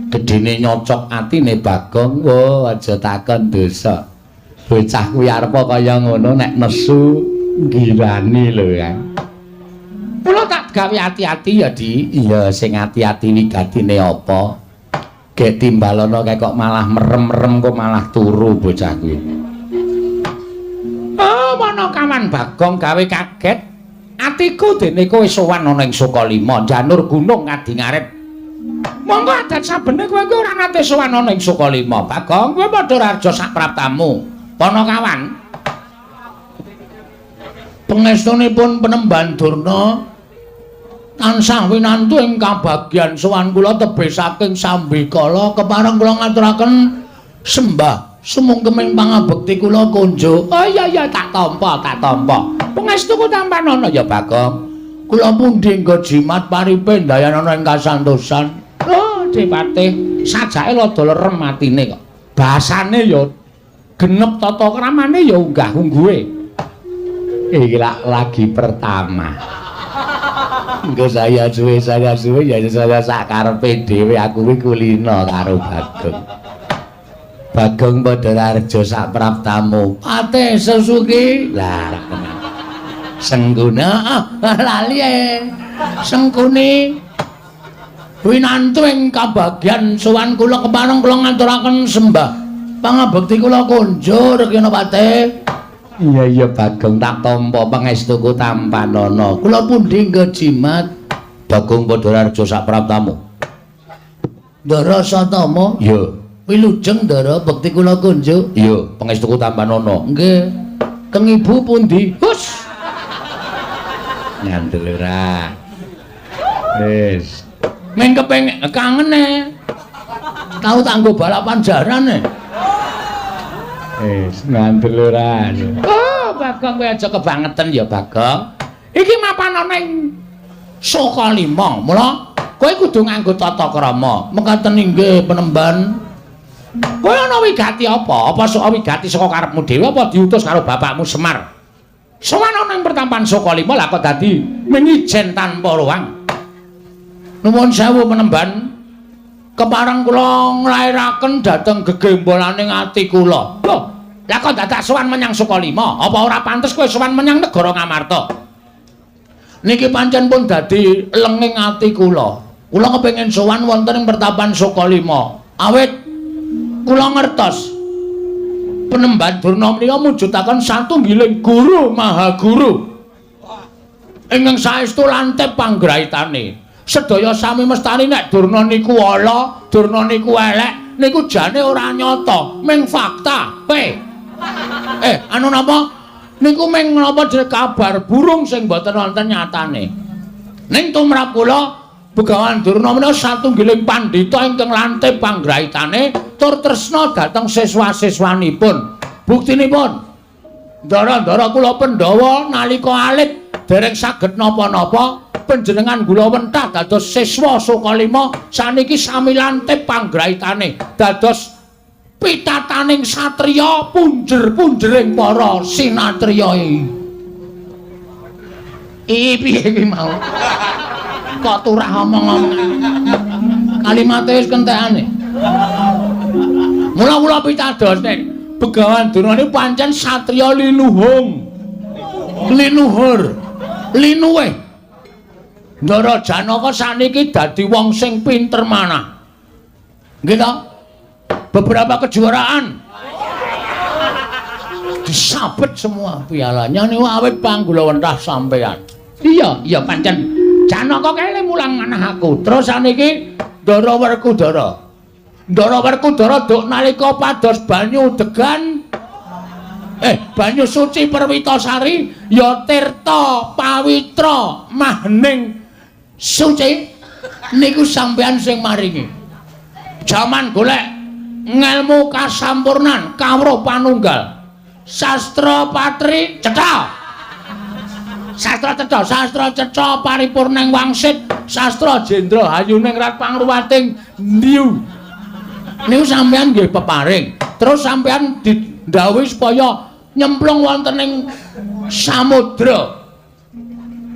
gedene nyocok atine Bagong, wo aja takon dosa. Bocah kuwi arep kaya ngono nek nesu ngirani lho Kang. Mula tak gawe ati-ati ya, Di. Iya, sing ati-ati wigatine apa? Gek timbalono kae kok malah merem-merem kok malah turu bocah kuwi. Oh, mana kawan Bagong gawe kaget atiku dene kowe sowan ana ing Sukalima, janur gunung ngadi ngarep. Monggo adat sabene kowe kuwi ora nate sowan ana ing Sukalima. Bagong, kowe padha raja sak praptamu. Panakawan. Pangestunipun Penemban Durna tansah winantu ing kabagyan sowan kula tebih saking sambikala kepareng kula ngaturaken sembah sumungkeming pangabekti kula kunjuk. Oh iya iya tak tampa, tak tampa. Pangestuku tampanana ya Bagong. Kula pundi nggo jimat paripe ndayanana ing kasantosan. Oh, Dipatih, sajake rada lerem atine kok. Basane ya genep tata kramane ya unggah-ungguhe. Iki lak lagi pertama. Engko saya suwe ya saya sak karepe dhewe aku kuwi kulino karo Bagong. Bagong padha raja sak praptamu. Pate sesuki. Lah tenan. Sengguna lali e. Sengkuni winantu ing kabagyan sowan kula kepareng kula ngaturaken sembah pangabekti kula kunjur kena Pate. Iya iya Bagong tak tampa pangestuku tampanana. Kula pundi nggo jimat? Bagong padha raja sak praptamu. Ndara Satama? Iya. Wilujeng Ndara bekti kula kunjuk. Iya, pangestuku tampanana. Nggih. Keng ibu pundi? Hus. Nyandel ora. Wis. Meng kepengin kangen e. Tau tak nggo balapan jaran e. Wis ngandel ora. Oh, Bagong kowe aja kebangetan ya, Bagong. Iki mapan ana ing Sukalima. Mula kowe kudu nganggo tata krama. Mekaten inggih Penemban. Kowe ana wigati apa? Apa sok wigati saka karepmu dhewe apa diutus karo bapakmu Semar? Sowan ana ing pertampan Sukalima lah kok dadi mengijen tanpa ruang. Nuwun sewu Penemban. Kepareng kula nglairaken dhateng gegembolaning ati kula. Lho, lah kok dadak sowan menyang Sukalima? Apa ora pantes kowe sowan menyang negara Ngamarta? Niki pancen pun dadi lenging ati kula. Kula kepengin sowan wonten ing pertapan Sukalima. Awit kula ngertos Penemban Durna menika mujudaken satunggiling guru maha guru ingkang saestu lantip panggraitane. Sedaya sami mestani nek Durna niku ala, Durna niku elek, niku jane ora nyata, ming fakta. Kowe. Anu napa? Niku mung napa jenenge kabar burung sing boten wonten nyatane. Ning tumrap kula Begawan Durna menika satunggiling pandhita ingkang lantip panggraitane tur tresna dhateng siswa-siswanipun. Buktinipun ndara-ndara kula Pandhawa nalika alit dereng saged napa-napa panjenengan kula wentah dados siswa Sukalima saniki sami lantip panggraitane dados pitataning satriya punjer-punjering para sinatriya. Iki piye iki mau? Kok turah omong-omong. Kalimate wis kentekane. Mula kula pitados nek Begawan Durna niku pancen satriya linuhung. Linuhur. Linuwih. Ndara Janaka saniki dadi wong sing pinter manah. Nggih to? Beberapa kejuaraan disabet semua pialanya niku awit panggula wentah sampean. Iya, iya pancen Janaka kae mulang manah aku. Terus saniki Ndara Werkudara. Ndara Werkudara duk nalika pados banyu degan banyu suci Perwitasari ya tirta pawitra mahning suci niku sampean sing maringi. Jaman golek ngelmu kasampurnan kawruh panunggal. Sastra patri cetha. Sastra cetha, sastra cetha paripurning wangsit, sastra jendra hayuning rat pangruwating ndiu. Niku sampean nggih peparing. Terus sampean didhawuhi supaya nyemplung wonten ing samudra.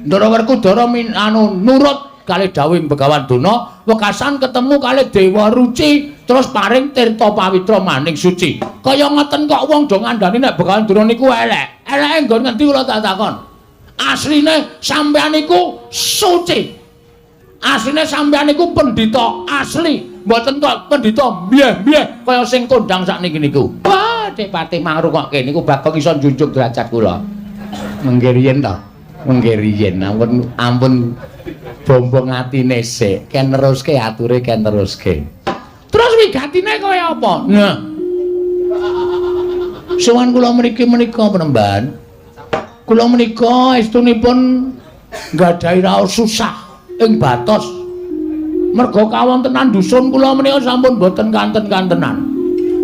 Ndara Werkudara anu nurut kalih dawuhing Begawan Durna, wekasan ketemu kalih Dewa Ruci, terus paring tirta pawitra maning suci. Kaya ngoten kok wong do ngandani nek Begawan Durna niku elek. Eleke nggon ngendi kula tak takon. Asline sampean niku suci. Asline sampean niku pendhita asli, mboten kok pendhita mbyeh-mbyeh kaya sing kondang sakniki niku. Wah, Dik Patih mangrungokke niku Bagong iso njunjung derajat kula. Mengke riyen to. Mengke riyen ampun ampun bombong atine sik, ken neruske ature ken neruske. Terus wigatine kaya apa? Nah. Sowan kula mriki menika penemban. Kula menika estunipun nggadahi raos susah ing batos. Merga kawontenan dusun kula menika sampun boten kanten-kantenan.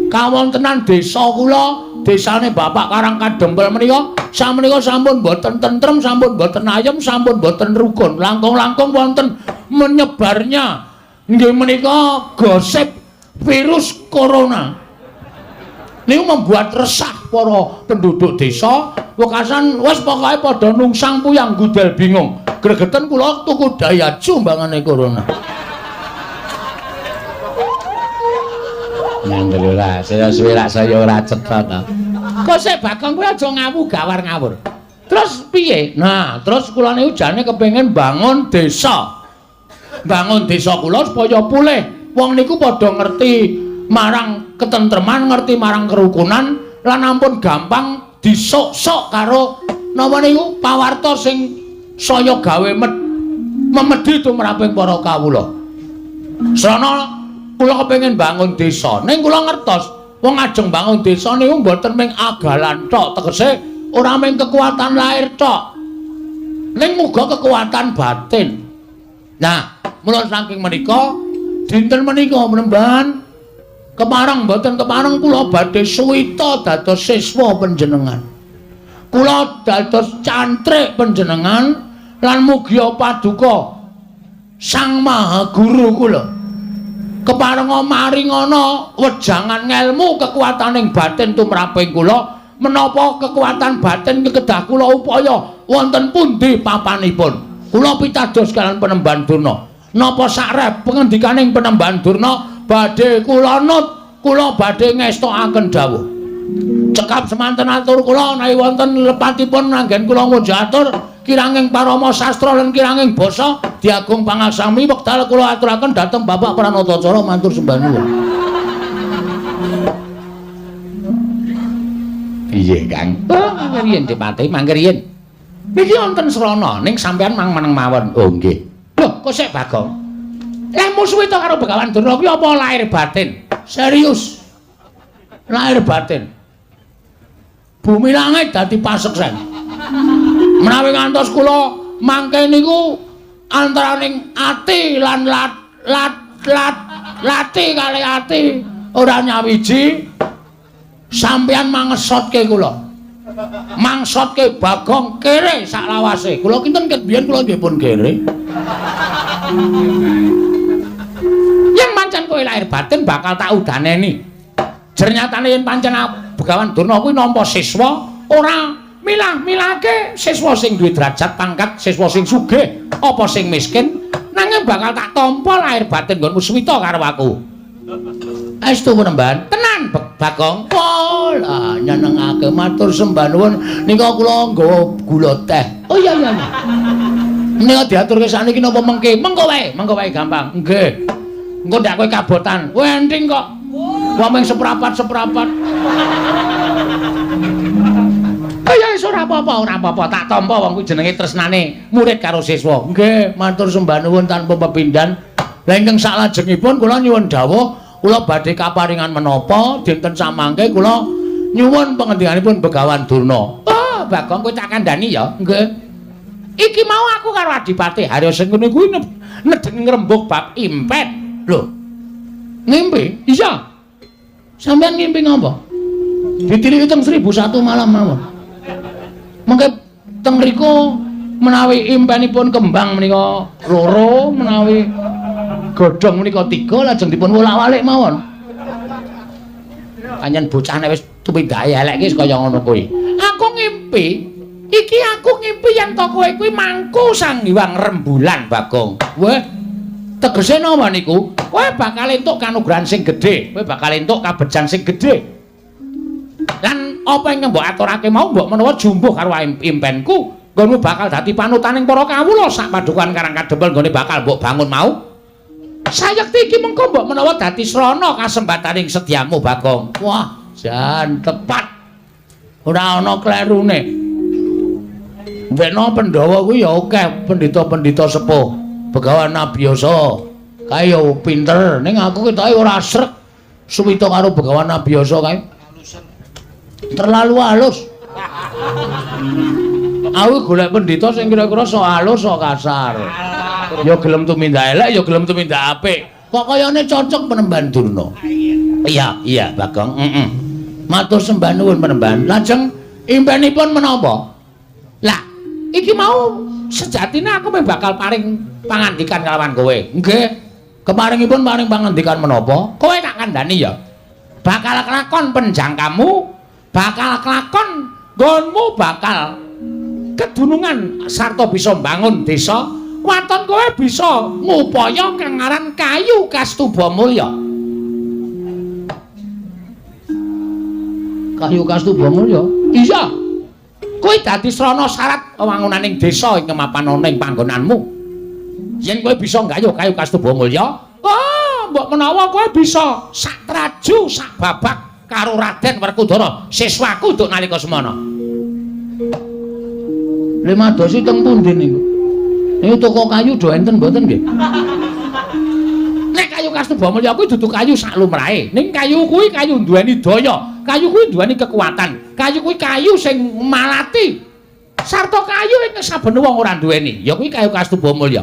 Kawontenan desa kula, desane Bapak Karang Kadempel menika samenika sampun boten tentrem, sampun boten ayem, sampun boten rukun. Langkung-langkung wonten menyebarnya nggih menika gosip virus corona. Niku membuat resah para penduduk desa. Wekasan wis pokoke padha nungsang puyang gudel bingung. Gregeten kula tuku Daihatsu mbangane corona. Ngandel ora, saya suwe rak saya ora cetha ta. Kok sik Bagong kuwi aja ngawu gawar ngawur. Terus piye? Nah, terus kula niku jane kepengin bangun desa. Bangun desa kula supaya pulih. Wong niku padha ngerti marang ketentreman, ngerti marang kerukunan, lan ampun gampang disok-sok karo napa niku pawarta sing saya gawe memedhi tumraping para kawula. Srana kula kepengin bangun desa, ning kula ngertos wong ajeng bangun desa niku mboten mung agalan tok, tegese ora mung kekuatan lahir tok. Ning muga kekuatan batin. Nah, mula saking menika dinten menika penemban kepareng mboten kepareng kula badhe suwita dados siswa panjenengan. Kula dados cantrik panjenengan lan mugia paduka Sang Maha Guru kula. Keparenga maringana wejangan ngelmu kekuataning batin tumraping kula, menapa kekuatan batin kedah kula upaya wonten pundi papanipun. Kula pitados kalian Penemban Durna. Napa sakrep pengendikaning Penemban Durna badhe kula nut, kula badhe ngestokaken dawuh. Cekap semanten atur kula menawi wonten lepatipun anggen kula ngunjuk atur kiranging parama sastra lan kiranging basa diagung pangaksami wekdal kula aturaken dhateng Bapak Pranatacara matur sembah nuwun. Piye, Kang? Oh, mangke riyen Dipati, mangke riyen. Niki wonten srana ning sampean mang meneng mawon. Oh, nggih. Lho, kok sik Bagong? Lah musuhe to karo Begawan Durna kuwi apa lahir batin? Serius. Lahir batin. Bumi langit dadi paseksen. Menawi ngantos kula mangke niku antaraning ati lan lat lat lat lati kali ati ora nyawiji, sampeyan mangesotke kula. Mangsotke Bagong kere sak lawase. Kula kinten ket biyen kula nggih pun kere. Yen pancen kowe lahir batin bakal tak udaneni. Jernyatane yen pancen Begawan Durna kuwi nampa siswa ora milah-milahke siswa sing duwe derajat pangkat, siswa sing sugih apa sing miskin, nanging bakal tak tampa lahir batin nggonmu suwita karo aku. Estu penemban tenan Bagong. Pol, ah nyenengake matur sembah nuwun nika kula nggawa gula teh. Oh iya iya. Menika diaturke sakniki napa mengke? Mengko wae, mengko wae gampang. Nggih. Engko ndak kowe kabotan. Kowe enting kok. Wong mung seprapat-seprapat. Oh ya wis ora apa-apa, ora apa-apa. Tak tampa wong kuwi jenenge tresnane murid karo siswa. Nggih, matur sembah nuwun tanpa pepindhan. Lah ingkang saklajengipun kula nyuwun dawuh, kula badhe kaparingan menapa dinten samangke kula nyuwun pangendikanipun Begawan Durna. Oh, Bagong kowe tak kandhani ya. Nggih. Iki mau aku karo Adipati Harya Sengkuni kuwi nedeng ngrembug bab impet. Lho. Ngimpi? Iya. Sampeyan ngimpi ngapa? Ditiliki teng 1001 malam mawon. Mengke teng mriku menawi impenipun kembang menika loro, menawi godhong menika 3, lajeng dipun wolak-walik mawon. Pancen bocah nek wis tumindake elek iki kaya ngono kuwi. Aku ngimpi, iki aku ngimpi yen to kowe kuwi mangku Sang Hyang Rembulan, Bagong. Weh, tegese napa niku? Kowe bakal entuk kanugrahan sing gedhe, kowe bakal entuk kabejan sing gedhe. Lan apa ingkang mbok aturake mau mbok menawa jumbuh karo impenku, nggonmu bakal dadi panutaning para kawula sak padukuhan Karang Kadempel nggone bakal mbok bangun mau. Sayekti iki mengko mbok menawa dadi srana kasembataning sedyamu, Bagong. Wah, jan tepat. Ora ana klerune. Mbekno Pandhawa kuwi ya akeh pendhita-pendhita sepuh. Begawan Abiyasa kae ya pinter, ning aku ketoke ora srek suwita karo Begawan Abiyasa kae. Terlalu halus. Aku golek pendhita sing kira-kira sok halus sok kasar. Ya gelem tumindak elek, ya gelem tumindak apik. Kok kayane cocok penemban Durna. Iya, iya, Bagong. Heeh. Matur sembah nuwun penemban. Lajeng impenipun menapa? Lah, iki mau sejatine aku meh bakal paring pangandikan kalawan kowe. Nggih. Keparingipun paring pangandikan menapa? Kowe tak kandhani ya. Bakal kelakon penjangkamu, bakal kelakon nggonmu bakal kedunungan sarta bisa mbangun desa. Waton kowe bisa ngupaya kang aran kayu Kastuba Mulya. Kayu Kastuba Mulya? Iya. Kuwi dadi srana syarat wewangunaning desa ing mapan ana ing panggonanmu. Yen kowe bisa nggayuh kayu Kastuba Mulya, oh, mbok menawa kowe bisa sak traju sak babak karo Raden Werkudara, siswaku nduk nalika semana. Lha madosi teng pundi niku? Niku toko kayu do enten mboten nggih? Nek kayu Kastuba Mulya kuwi dudu kayu sak lumrahe. Ning kayu kuwi kayu duweni daya, kayu kuwi duweni kekuatan, kayu kuwi kayu sing malati. Sarta kayu ing saben wong ora duweni, ya kuwi kayu Kastuba Mulya.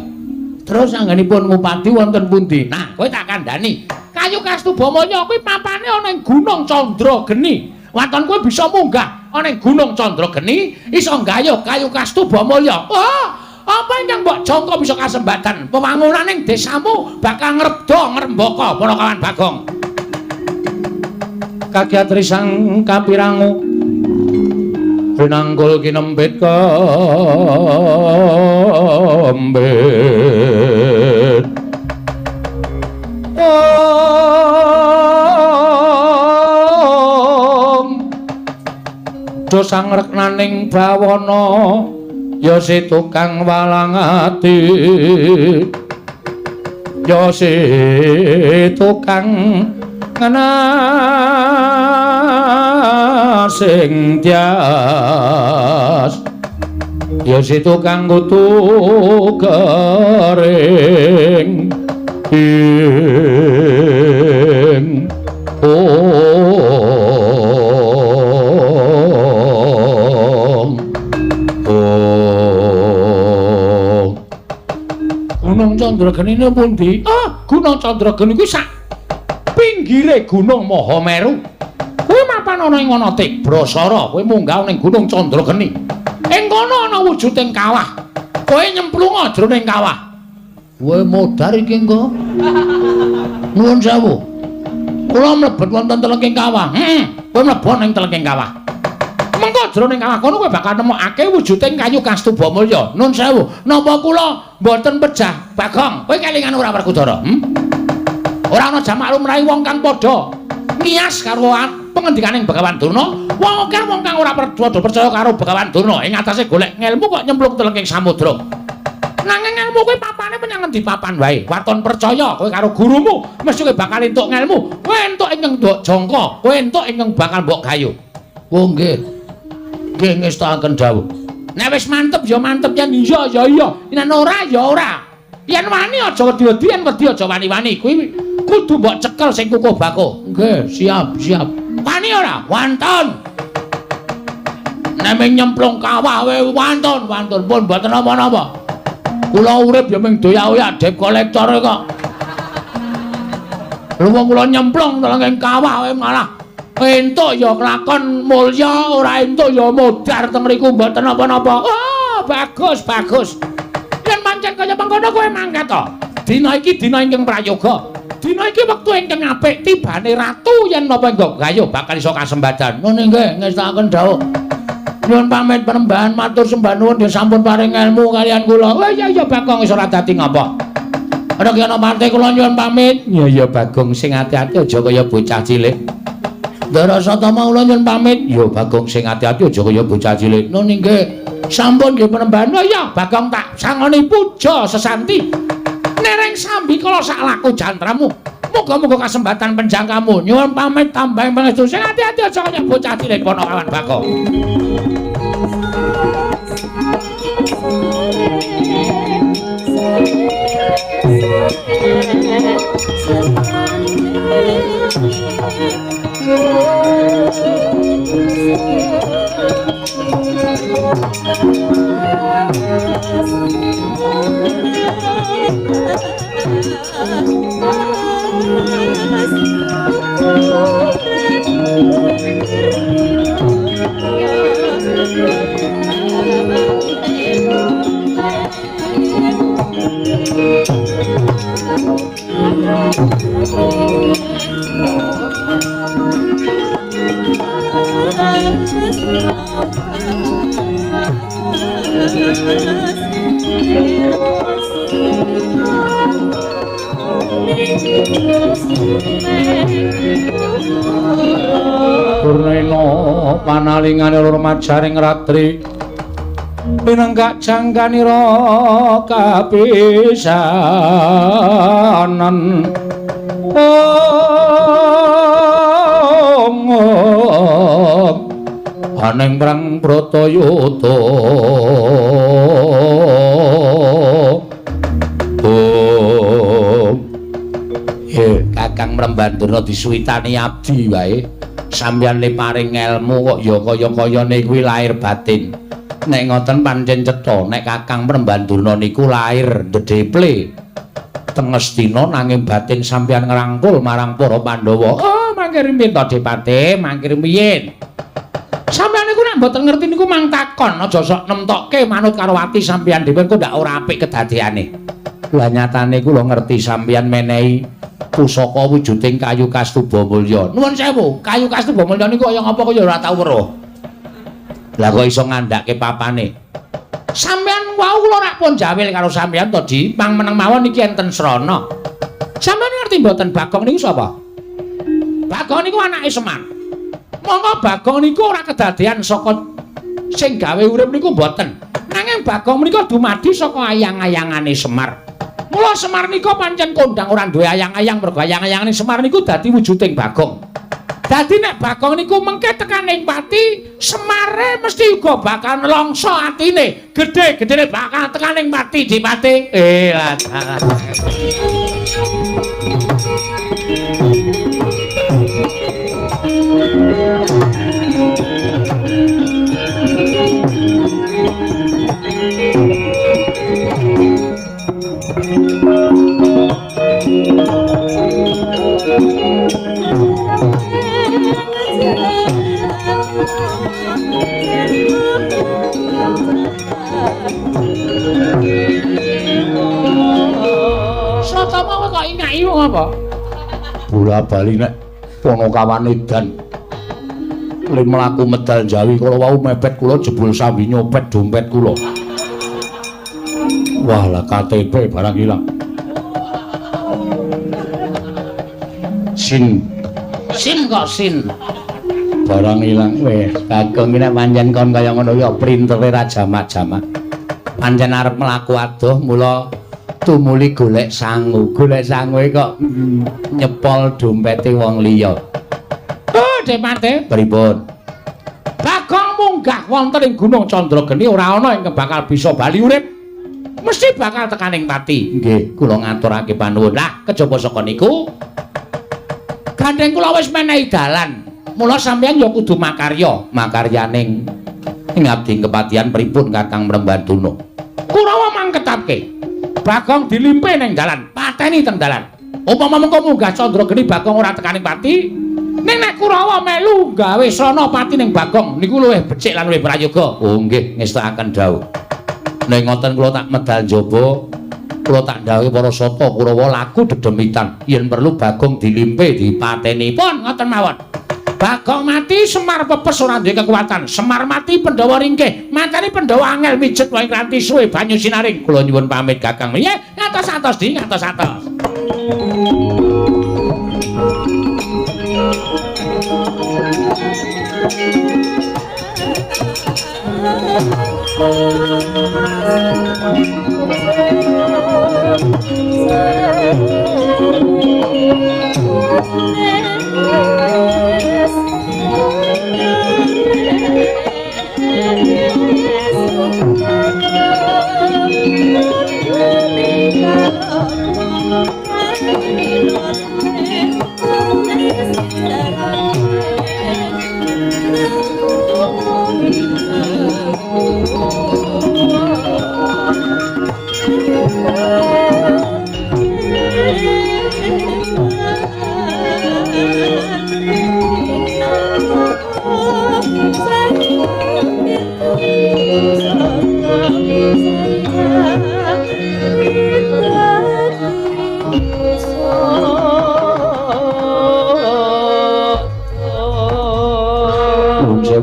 Terus anggenipun ngupadi wonten pundi? Nah, kowe tak kandhani. Kayu Kastuba Mulya kuwi papane ana ing Gunung Candrageni. Waton kowe bisa munggah ana ing Gunung Candrageni, iso nggayuh kayu Kastuba Mulya. Wah, apa ingkang mbok jangka bisa kasembatan wewangunaning desamu bakal ngrebda ngrembaka para kawan Bagong. Kagiatri sang kapirangu rinanggul kinembit kembit. Om do sangreknaning bawana ya si tukang walang ati, ya si tukang ngenasing tias, ya si tukang kutu kering ing. Om. Chandrageni pundi? Ah, Gunung Chandrageni kuwi sak pinggire Gunung Mahameru. Kuwi mapan ana ing ana Tibrasara, kowe munggah ning Gunung Chandrageni. Ing kono ana wujuding kawah. Kowe nyemplunga jroning kawah. Kowe modar iki engko. Nuwun sewu. Kula mlebet wonten telengking kawah. Heeh, kowe mlebu ning telengking kawah. Mengko jroning kawah kono kowe bakal nemokake wujuding kayu Kastuba Mulya. Nun sewu, napa kula mboten pejah Bagong? Kowe kelingan ora Werkudara? Ora ana jamak lumrahe wong kang padha ngiyas karo pengendikaning Begawan Durna. Wong akeh wong kang ora padha percaya karo Begawan Durna ing atase golek ngelmu kok nyemplung telengking samudra. Nanging ngelmu kowe papane menyang ngendi papan wae. Waton percaya kowe karo gurumu, mesti kowe bakal entuk ngelmu. Kowe entuk ingkang mbok jangka, kowe entuk ingkang bakal mbok gayuh. Oh nggih. Nggih ngestakaken dawuh. Nek wis mantep ya mantep, yen iya ya iya, yen ora ya ora. Yen wani aja wedi-wedi, yen wedi aja wani-wani. Kuwi kudu mbok cekel sing kukuh bakuh. Nggih, siap, siap. Wani ora? Wantun. Nek ming nyemplung kawah wae wantun, wantun pun mboten napa-napa. Kula urip ya ming doyak-oyak debt collector kok. Lha wong kula nyemplung telenging kawah wae malah entuk ya kelakon mulya, ora entuk ya modar teng mriku mboten napa-napa. Oh, bagus, bagus. Yen pancen kaya mengkono kowe mangkat to. Dina iki dina ingkang prayoga. Dina iki wektu ingkang apik tibane ratu yen napa nggo gayuh bakal iso kasembadan. Ngono nggih, ngestakaken dawuh. Nyuwun pamit penembahan matur sembah nuwun nggih sampun paring ilmu kalian kula. Oh iya iya Bagong wis ora dadi ngapa. Ana ki ana parte kula nyuwun pamit. Iya iya Bagong sing ati-ati aja kaya bocah cilik. Ndara Satama kula nyuwun pamit. Ya Bagong sing ati-ati aja kaya bocah cilik. Nun nggih. Sampun nggih penembahan. Oh iya Bagong tak sangoni puja sesanti. Nereng sambi kala sak laku jantramu. Muga-muga kasembatan penjangkamu. Nyuwun pamit tambahing pangestu sing ati-ati aja kaya bocah cilik ponokawan Bagong. Purnena panalingane loro majaring ratri pinenggak jangkanira kapisanan. Om aning prang Bratayuda. Om Kakang Mremban Durna disuwitani abdi wae. Sampeyan le paring ngelmu kok ya kaya-kayane kuwi lahir batin. Nek ngoten pancen cetha nek Kakang Mremban Durna niku lahir ndedheple teng Ngastina nanging batin sampeyan ngrangkul marang para Pandhawa. Oh, mangke rumiyin to Depate, mangke rumiyin. Sampeyan niku nek mboten ngerti niku mang takon, aja sok nemtokke manut karo ati sampeyan dhewe engko ndak ora apik kedadeane. Lah nyatane kula ngerti sampeyan menehi pusaka wujuding kayu Kastuba Mulya. Nuwun sewu, kayu Kastuba Mulya niku kaya ngapa kaya ora tau weruh. Lah kok iso ngandhake papane? Sampeyan wau kula rak pun jawil karo sampeyan to, Di. Pang meneng mawon iki enten srana. Sampeyan ngerti mboten Bagong niku sapa? Bagong niku anake Semar. Monggo Bagong niku ora kedadean saka sing gawe urip niku mboten. Nanging Bagong menika dumadi saka ayang-ayangane Semar. Mula Semar nika pancen kondang ora duwe ayang-ayang mergo ayang-ayangane Semar niku dadi wujuding Bagong. Dadi nek Bagong niku mengke tekan ing pati, Semare mesti uga bakal nelongso atine. Gedhe-gedhene bakal tekan ing pati Dipati. Lah. Satama kowe kok ingaki wong apa? Bola bali nek Ponokawan edan. Le mlaku medal Jawi kala wau mepet kula jebul sambi nyopet dompet kula. Wah lah KTP barang ilang. Sin. Sin kok sin. Barang ilang wis Bagong iki nek pancen kon kaya ngono ya printere ra jamak-jamak. Pancen arep mlaku adoh mula tumuli golek sangu. Golek sangu kok nyepol dompete wong liya. Oh, Depate, pripun? Bagong munggah wonten ing Gunung Candrageni ora ana ingkang bakal bisa bali urip. Mesti bakal tekaning pati. Nggih, kula ngaturake panuwun. Lah, kejaba saka niku gandeng kula wis menehi dalan. Mula sampeyan ya kudu makarya, makaryaning ing abdi kepatihan pripun Kakang Mrembanduna. Kurawa mangketapke. Bagong dilimpe ning dalan, pateni teng dalan. Upama mengko munggah Candrageni Bagong ora tekaning pati, ning nek Kurawa melu gawe srana pati ning Bagong niku luwih becik lan luwih prayoga. Oh nggih, ngestakaken dawuh. Nek ngoten kula tak medal njaba, kula tak ndhawuhi para sata Kurawa laku dedemitan yen perlu Bagong dilimpe dipateni. Pun ngoten mawon. Bagong mati Semar pepes ora duwe kekuatan. Semar mati Pandhawa ringkih. Mateni Pandhawa angel mijet wae kranti suwe banyu sinaring. Kula nyuwun pamit Kakang. Nggih, ngatos-atos di ngatos-atos.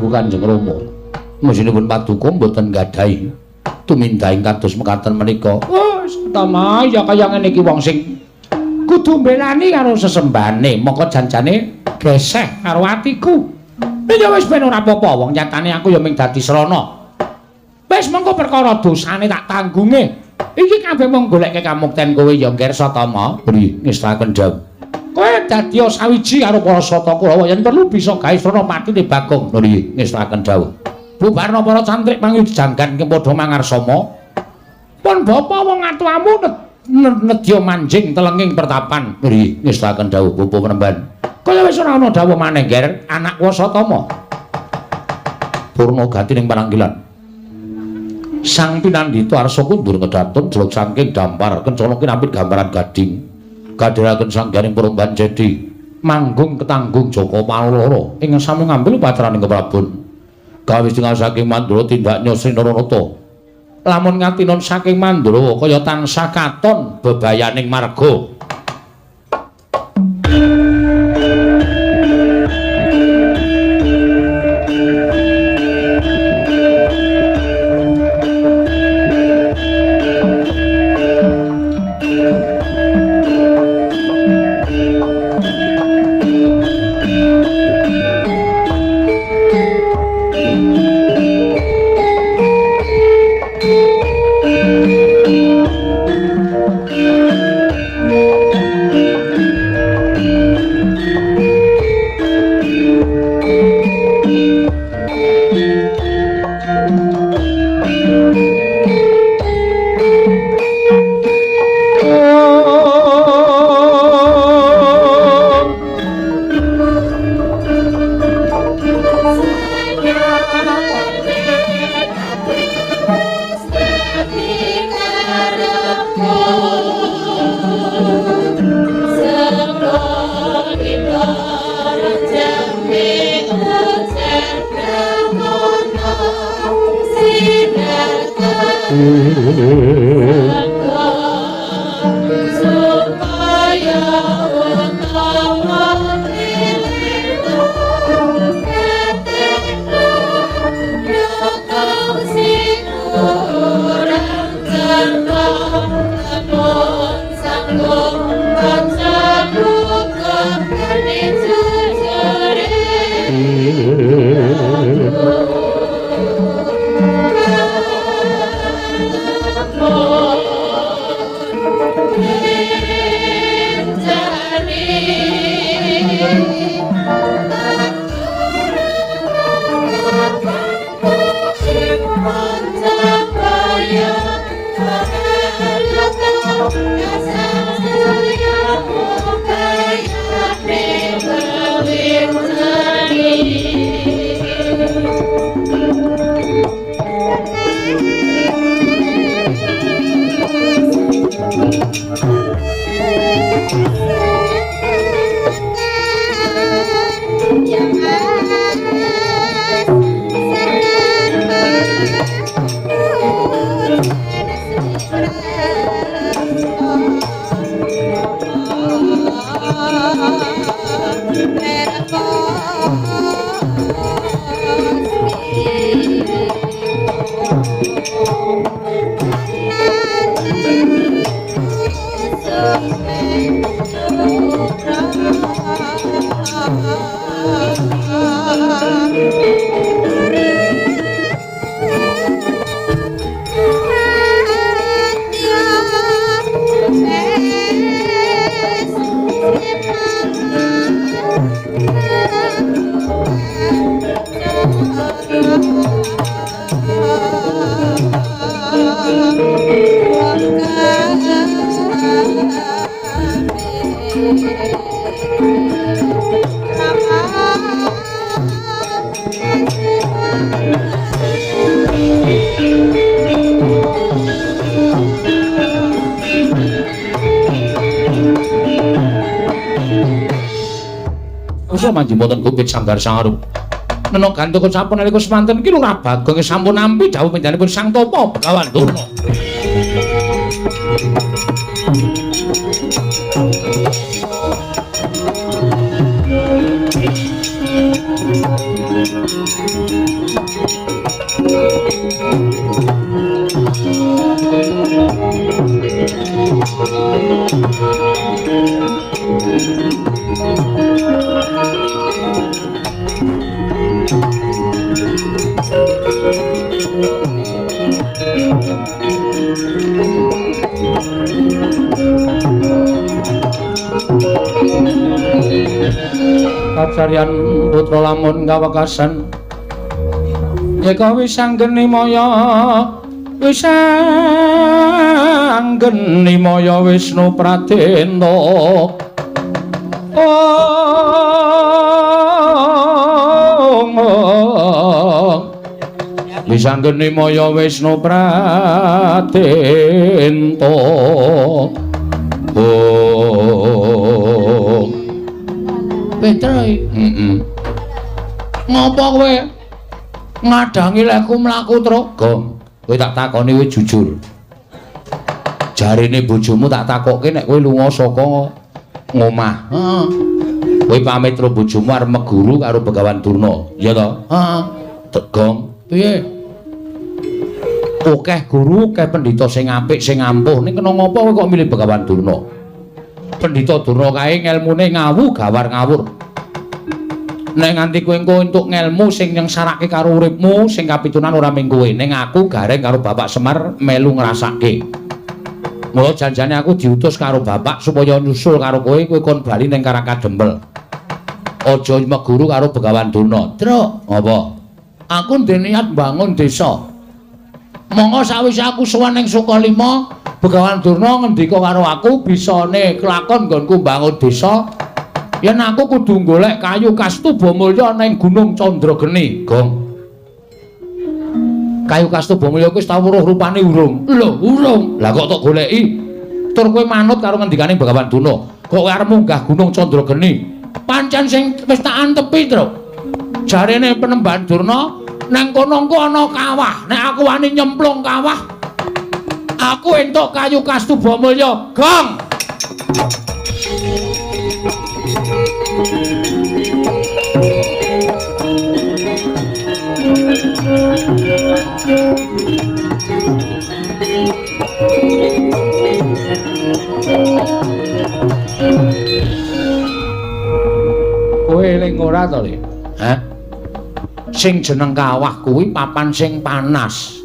Kanjeng Rama. Mesinipun paduka mboten nggadahi tumindahing kados mekaten menika. Oh, Satama ya kaya ngene iki wong sing kudu mbelani karo sesembane, mongko janjane geseh karo atiku. Ya wis ben ora apa-apa, wong nyatane aku ya mung dadi srana. Wis mengko perkara dosane tak tanggunge. Iki kabeh mung goleke kamukten kowe ya Nger Satama. Nggih, ngestaken dawuh. Kowe dadi sawiji karo para sata Kurawa yen perlu bisa gawe srana patine Bagong. Nggih, ngestaken dawuh. Bubarna para cantrik pangwijanggan ing padha mangarsama. Pun bapa wong atuamu nedya manjing telenging pertapan. Nggih, ngestaken dawuh Bapa Mremban. Kaya wis ora ana dawuh maneh, Nger, anak Wasatama. Purna gati ning pananggilan. Sang pinandhita arsa kundur kedatun jeluk saking dampar kencana kinapit gambaran gading. Kadhiraken sangganing Perumban Cedi manggung ketanggung Jaka Paloro ing sami ngambil upacaraning keprabon. Gawe tingal saking Mandura tindaknya Sri Naranata. Lamun ngatinon saking Mandura kaya tansah katon bebayaning marga. Supaya utama Manjimoten bukit sanggar sangarup. Nena gantaka sampun nalika semanten iki Lurah Bagong sampun nampi dawuh panjenenganipun Sang Tapa Begawan Durna. Kacaryan putra lamun kawekasan yeka wis anggeni maya wis anggeni maya Wisnu Pradenta. Wis anggeni maya Wisnu Pradenta. Petro, heeh. Ngopo kowe ngadangi lekku mlaku, Truk? Gong, kowe tak takoni kowe jujur. Jarine bojomu tak takokke nek kowe lunga saka ngomah. Heeh. Kowe pamit karo bojomu arep meguru karo Begawan Durna, iya to? Heeh. Gong, piye? Akeh guru, akeh pendhita sing apik, sing ampuh. Ning kena ngopo kowe kok milih Begawan Durna? Pendhita Durna kae ngelmune ngawu gawar ngawur. Nek nganti kowe engko entuk ngelmu sing nyengsarake karo uripmu, sing kapitunan ora mung kowe, ning aku gareng karo Bapak Semar melu ngrasake. Mula janjane aku diutus karo Bapak supaya nyusul karo kowe, kowe kon bali ning Karangkadempel. Aja meguru karo Begawan Durna. Truk, apa? Aku ndek niat mbangun desa. Monggo sawise aku sowan ning Sukalima, Begawan Durna ngendika karo aku bisane kelakon nggonku mbangun desa yen aku kudu golek kayu kastuba mulya ning Gunung Candrageni. Gong. Kayu kastuba mulya kuwi wis tau weruh rupane urung? Lho, urung. Lah kok tok goleki? Tur kowe manut karo ngendikane Begawan Durna. Kok kowe arep munggah Gunung Candrageni? Pancen sing wis tak antepi, Truk. Jarene Penemban Durna nang kono engko ana kawah. Nek aku wani nyemplung kawah, Aku entuk kayu kastuba mulya. Gong. Kowe eling ora to, Le? Hah? Sing jeneng kawah kuwi papan sing panas.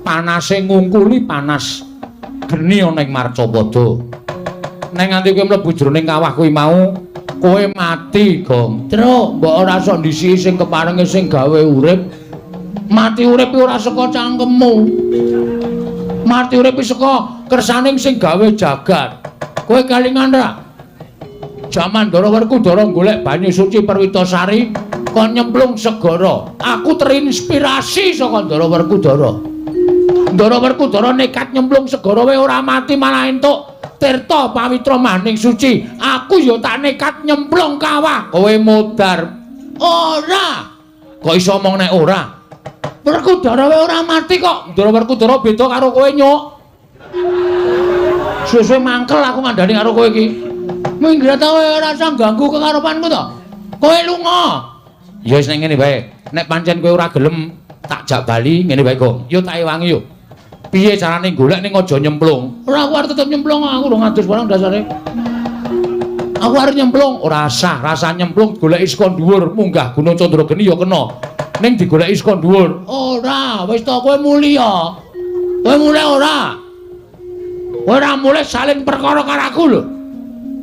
Panase ngungkuli panas geni ana ing Marcapada. Nek nganti kowe mlebu jroning kawah kuwi mau, kowe mati, Gong. Truk, mbok ora sok ndisiki sing keparenge sing gawe urip. Mati urip ora saka cangkemmu. Mati urip saka kersaning sing gawe jagat. Kowe kelingan ra? Jaman Ndara Werkudara golek banyu suci Perwitasari kon nyemplung segara. Aku terinspirasi saka Ndara Werkudara. Ndara Werkudara nekat nyemplung segara wae ora mati malah entuk tirta pawitra maning suci. Aku ya tak nekat nyemplung kawah. Kowe modar. Ora. Kok iso omong nek ora? Werkudara wae ora mati kok. Ndara Werkudara beda karo kowe, Nyuk. Suwe-suwe mangkel aku ngandani karo kowe iki. Minggat kowe ora usah ganggu kekarepanku to. Kowe lunga. Ya wis nek ngene wae. Nek pancen kowe ora gelem tak jak bali ngene wae, Gong. Yo tak ewangi yo. Piye carane golek ning aja nyemplung? Ora, aku arep tetep nyemplung, aku urung ngadus barang dasare. Aku arep nyemplung, ora sah, rasa nyemplung goleki saka dhuwur, munggah Gunung Candrageni ya kena. Ning digoleki saka dhuwur. Ora, wis to kowe mulya. Kowe mulih ora? Kowe ora mulih salin perkara karo aku lho.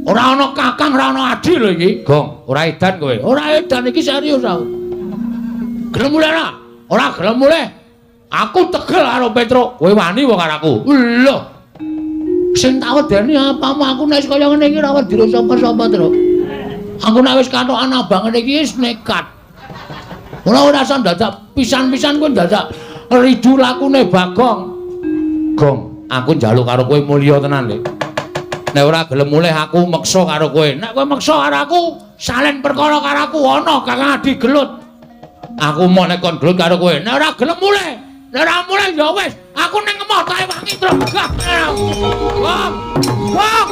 Ora ana kakang, ora ana adi lho iki. Gong, ora edan kowe. Ora edan iki serius aku. Gelem mulih ora? Ora gelem mulih. Aku tegel karo Petruk. Kowe wani wae karo aku. Lho. Sing tak wedeni apamu aku nek kaya ngene iki ora wedi sapa-sapa, Truk. Aku nek wis katokan abang ngene iki wis nekat. Ora ora usah dadak pisan-pisan kowe dadak ridu lakune Bagong. Gong, aku njaluk karo kowe mulya tenan, Lik. Nek ora gelem mulih aku meksa karo kowe. Nek kowe meksa karo aku, salen perkara karo aku ana Kakang Adi gelut. Aku mau nek kon gelut karo kowe. Nek ora gelem mulih, nek ora mulih ya wis, aku ning emoh tak ewangi terus. Gong. Gong.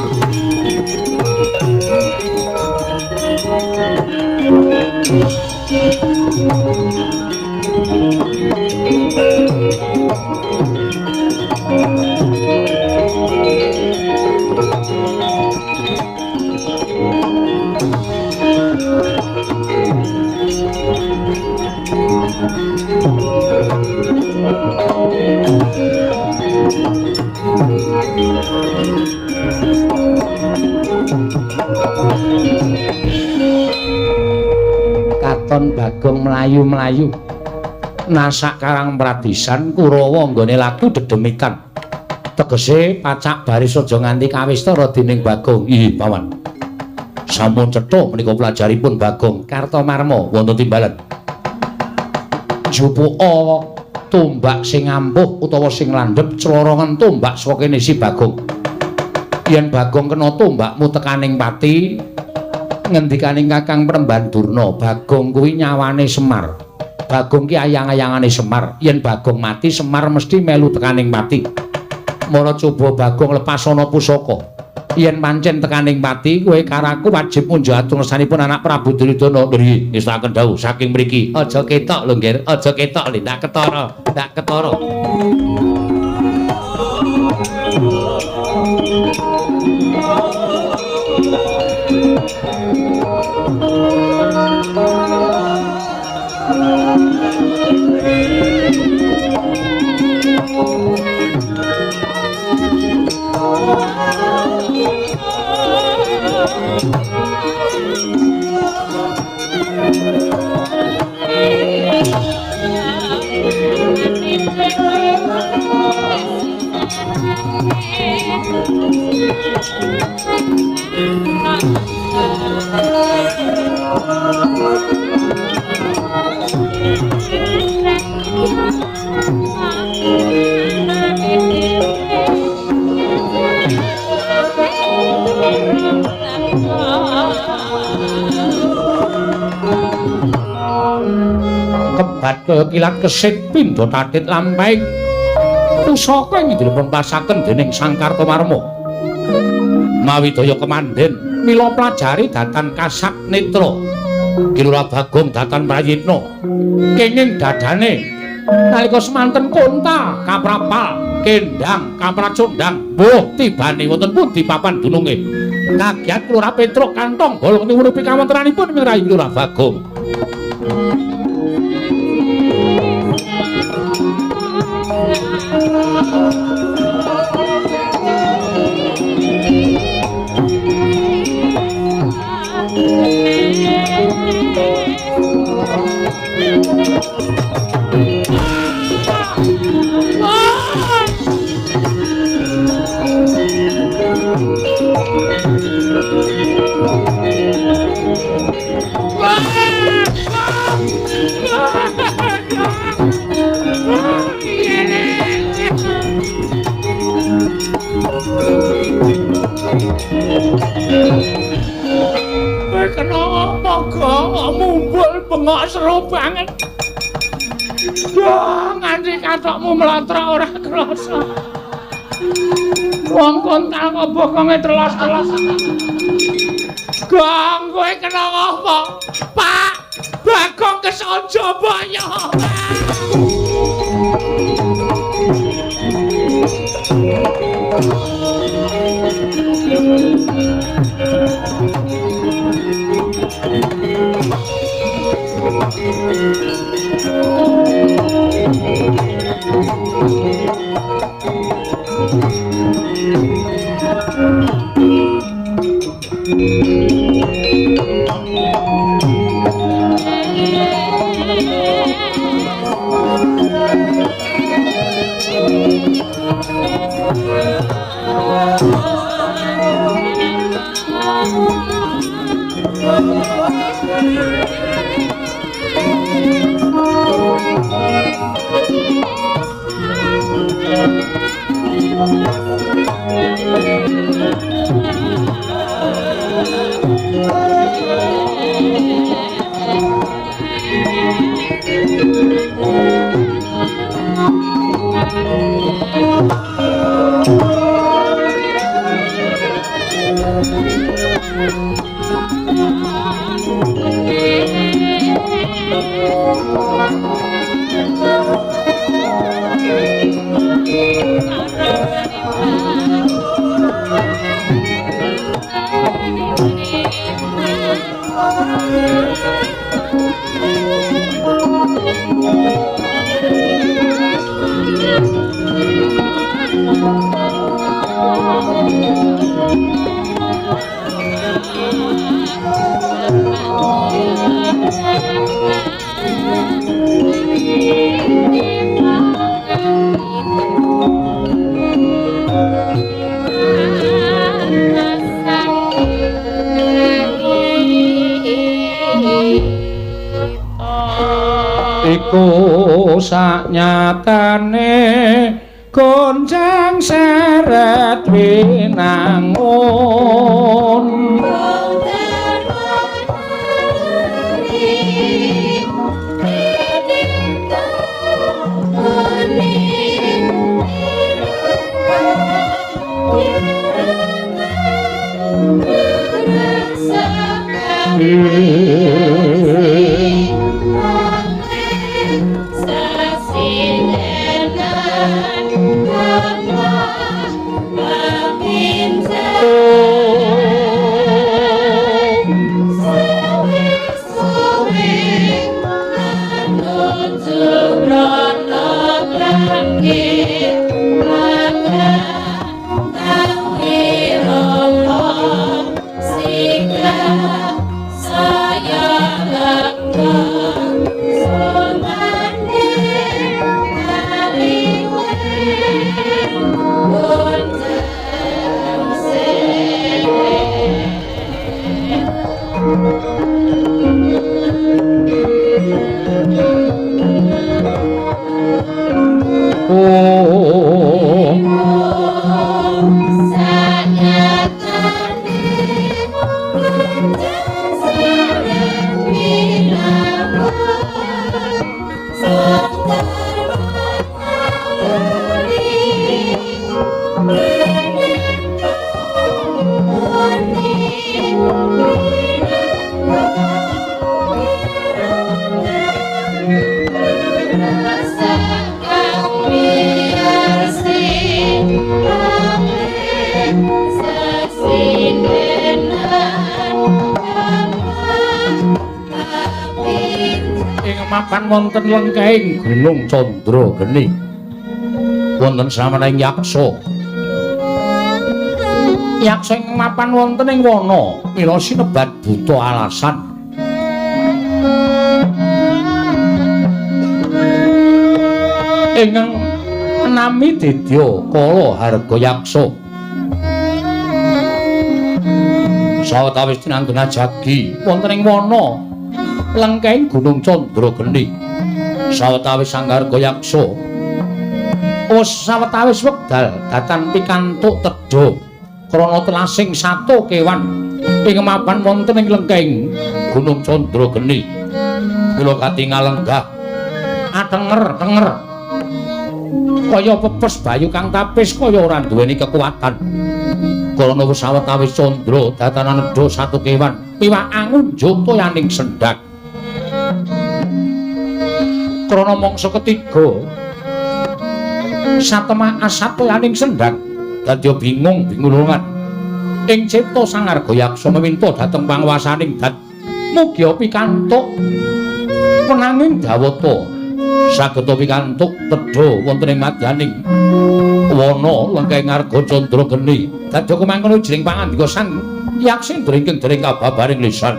Katon Bagong mlayu-mlayu nasak karang pradisan Kurawa nggone laku dedemitan. Tegese pacak baris aja nganti kawistara dening Bagong. Ih, paman. Sampun cetha menika pelajaripun Bagong Kartomarma wonten timbalan. Jupuka tombak sing ampuh utawa sing landhep clorongen tombak saka kene si Bagong. Yen Bagong kena tombakmu tekaning pati, ngendikaning Kakang Premban Durna, Bagong kuwi nyawane Semar. Bagong ki ayang-ayangane Semar. Yen Bagong mati, Semar mesti melu tekaning pati. Mara coba Bagong lepas ana pusaka. Yen pancen tekaning pati, kowe karo aku wajib munjuk atur ngersanipun anak Prabu Duryudana. Nggih, ngestakaken dawuh saking mriki. Aja ketok lho, Nggir. Aja ketok lho, ndak ketara, ndak ketara. Kebat kaya kilat kesit pindha tatit lampahing Pusaka ing dipun pasaken dening Sang Kartomarma. Mawi daya kemandhen mila plajari datan kasak netra. Ki Lurah Bagong datan prayitna. Kenging dadane nalika semanten konta kaprapal kendang kapracondang mbuh tibane wonten pundi papan dununge. Kagiat Lurah Petruk kantong bolong nguripi kawontenanipun mirayi Lurah Bagong. Kowe kena apa kok mumbul bengok seru banget. Wah, nganti katokmu mlotrok ora krasa. Wong kontal kok bokonge telos-telos. Gong, kowe kena apa? Pak, Bagong kesonjobaya. Iku saknyatane goncang seret winangun. Ing mapan wonten lengkahing Gunung Candrageni wonten samening yaksa. Yaksa ing mapan wonten ing wana mila sinebat buta alasan. Ingkang nami Dedya Kala Harga Yaksa. Sawetawis tinanggen ajagi wonten ing wana lengkahing Gunung Candrageni. Sawetawis Sang Harga Yaksa wis sawetawis wekdal datan pikantuk tedha krana telasing sato kewan ing mapan wonten ing lengkahing Gunung Candrageni. Mila katingal lenggah atenger-tenger kaya pepes bayu kang tapis kaya ora duweni kekuatan. Krana wis sawetawis candra datan nedha satu kewan piwak angunjuk toyaning sendhak. Krana mangsa ketiga satemah asatoyaning sendhak dadi bingung bingulungan. Ing cipta Sang Arga Yaksa meminta dhateng panguwasaning dat mugia pikantuk penanging dawata saged pikantuk tedha wonten ing madyaning wana lengkahing Arga Candrageni. Dadi kumangkono jring pangandika Sang Yaksendra ingkang dereng kababaring lisan.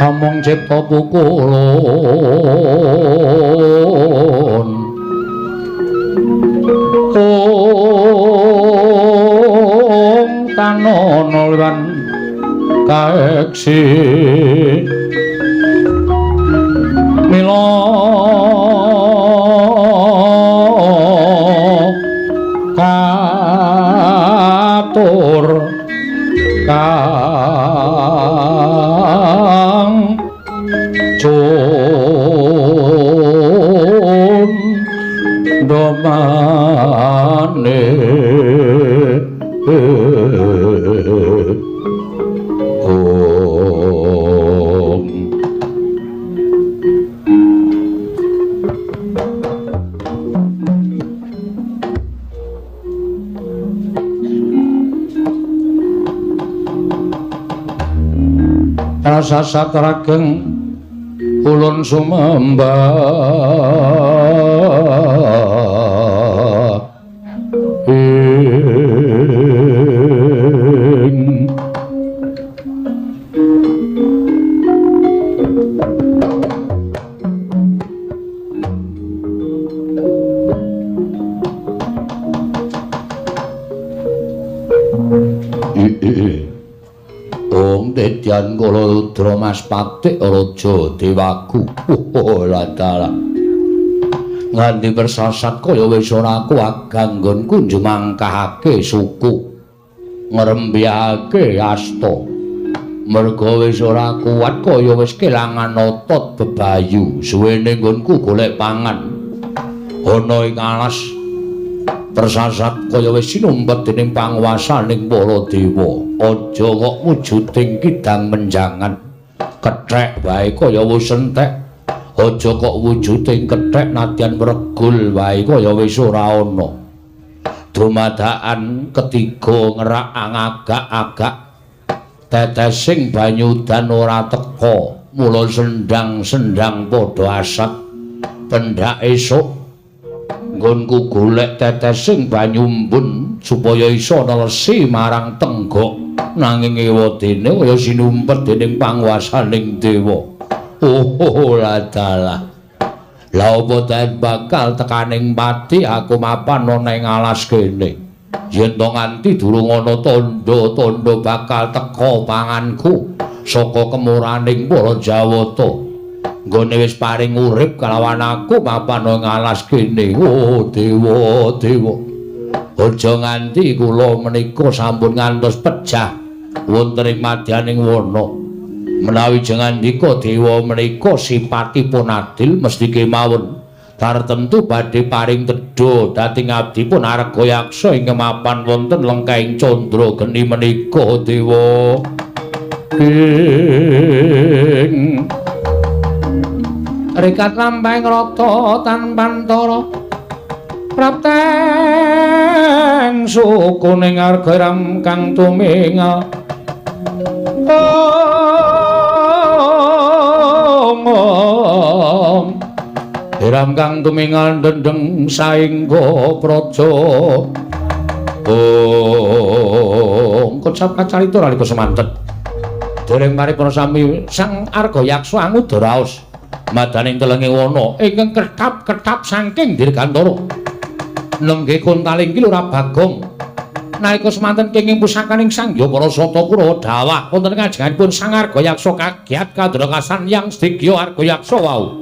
Among cipta pukulun ong tanono lan kaeksi mila katur kang cun domane om. Rasasat rageng ulun sumembah ing Ong Dedyan Kalaludra Mas Patik Raja Dewaku. Oh ladalah. Nganti persasat kaya wis ora kuat ganggonku njumangkahake suku. Ngrembyahake asta. Merga wis ora kuat kaya wis kelangan otot bebayu. Suwene nggonku golek pangan. Ana ing alas persasat kaya wis sinumpet dening panguwasaning para dewa. Aja kok wujuding kidang menjangan kethek wae kaya wis entek. Aja kok wujuding kethek nadyan mregul wae kaya wis ora ana. Dumadakan ketiga ngerak agak-agak tetesing banyu udan ora teka, mula sendang-sendang padha asat. Pendak esuk nggonku golek tetesing banyu embun supaya iso nelesi marang tenggok, nanging ewadene kaya sinumpet dening panguwasaning dewa. Oh ladalah. Lah apa den bakal tekaning pati aku mapan ana ing alas kene. Yen to nganti durung ana tandha-tandha bakal teka panganku saka kemuraning para Jawata. Nggone wis paring urip kalawan aku mapan ing alas kene. Oh dewa dewa, aja nganti kula menika sampun ngantos pejah wonten ing madyaning wana. Menawi jengandika dewa menika sipatipun adil mesti kemawon tartemtu badhe paring tedha dhateng abdipun Arga Yaksa ing mapan wonten lengkahing candra geni menika dewa. Ing rikat lampahing rata tanpantara prapteng sukuning arga ram kang tumingal. Om Ram kang tumingal dendeng saengga praja. Om kocap kacarita nalika semanten dereng paripurna sami Sang Arga Yaksa anguda raos madaning telenge wana ingkang ketap-ketap saking dirgantara. Nenggih kontaling ki Lurah Bagong. Nalika semanten kenging pusakaning Sang Hyang Parasata Kurawa dawah wonten ngajenganipun Sang Arga Yaksa kagiat kadrakasan yang sedaya Arga Yaksa wau.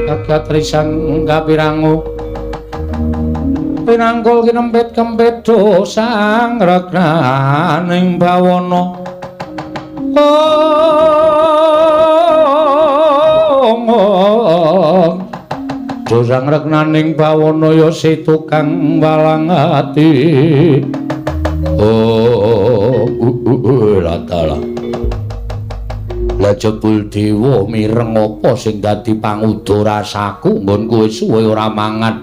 Kagat risang kapirangu pinangkul kinempit kempit sang regnaning bawana. Om sang regnaning bawana ya si tukang walang ati. Oh ladalah. Lah jebul dewa mireng apa sing dadi panguda rasaku nggonku wis suwe ora mangan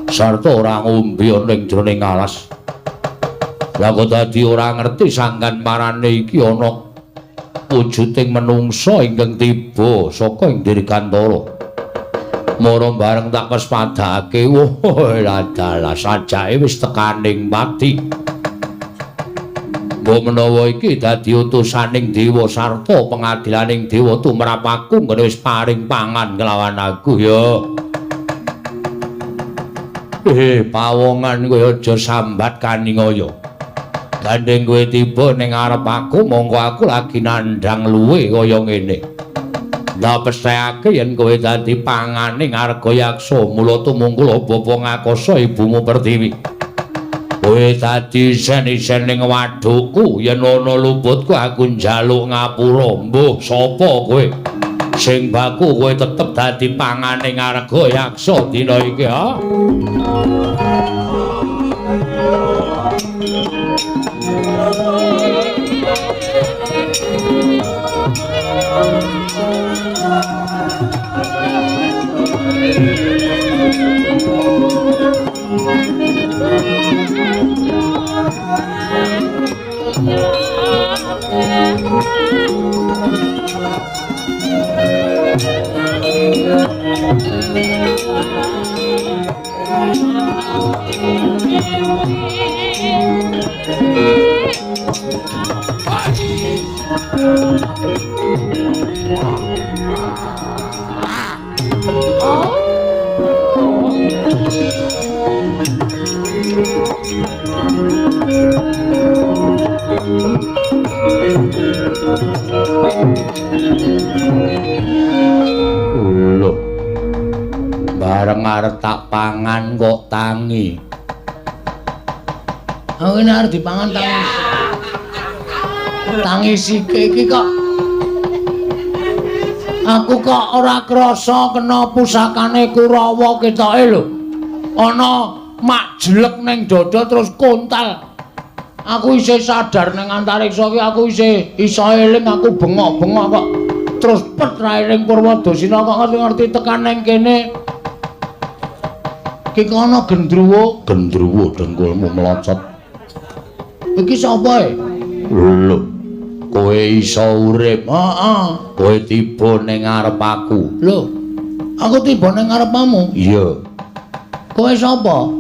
sarta ora ngombe ana ing jroning alas. Lah kok dadi ora ngerti sanggan marane iki ana wujuding menungsa ingkang tiba saka ing dirgantara. Mara bareng tak pespadake, wah ladalah sajake wis tekaning pati. Mbok menawa iki dadi utusaning dewa sarta pengadilaning dewa tumrap aku nggone wis paring pangan kelawan aku ya. Pawongan kowe aja sambat kaningaya. Gandeng kowe tiba ning ngarep aku, mongko aku lagi nandhang luwe kaya ngene. Ndak pesthekake yen kowe dadi pangane Ngargayaksa, mula tumungkul bapa ngakasa ibumu Pertiwi. Kowe dadi isen-isen ning wadhuku, yen ana luputku aku njaluk ngapura. Mbuh sapa kowe? Sing baku kowe tetep dadi pangane Ngargayaksa dina iki, ha? Lho. Bareng arep tak pangan kok tangi. Aku ini arep dipangan tangi. Tangi sike iki kok. Aku kok ora krasa kena pusakane Kurawa ketoke lho. Ana mak jelek ning dada terus kontal. Aku isih sadar ning antariksa iki, aku isih iso eling, aku bengok-bengok kok. Terus pet rairing Purwadasina kok ngerti-ngerti tekan ning kene. Ki kono gendruwo, gendruwo dengkulmu melocot. Iki sapa e? Lho, kowe iso urip. Heeh, kowe tiba ning ngarep aku. Lho, aku tiba ning ngarepmu? Iya. Kowe sapa?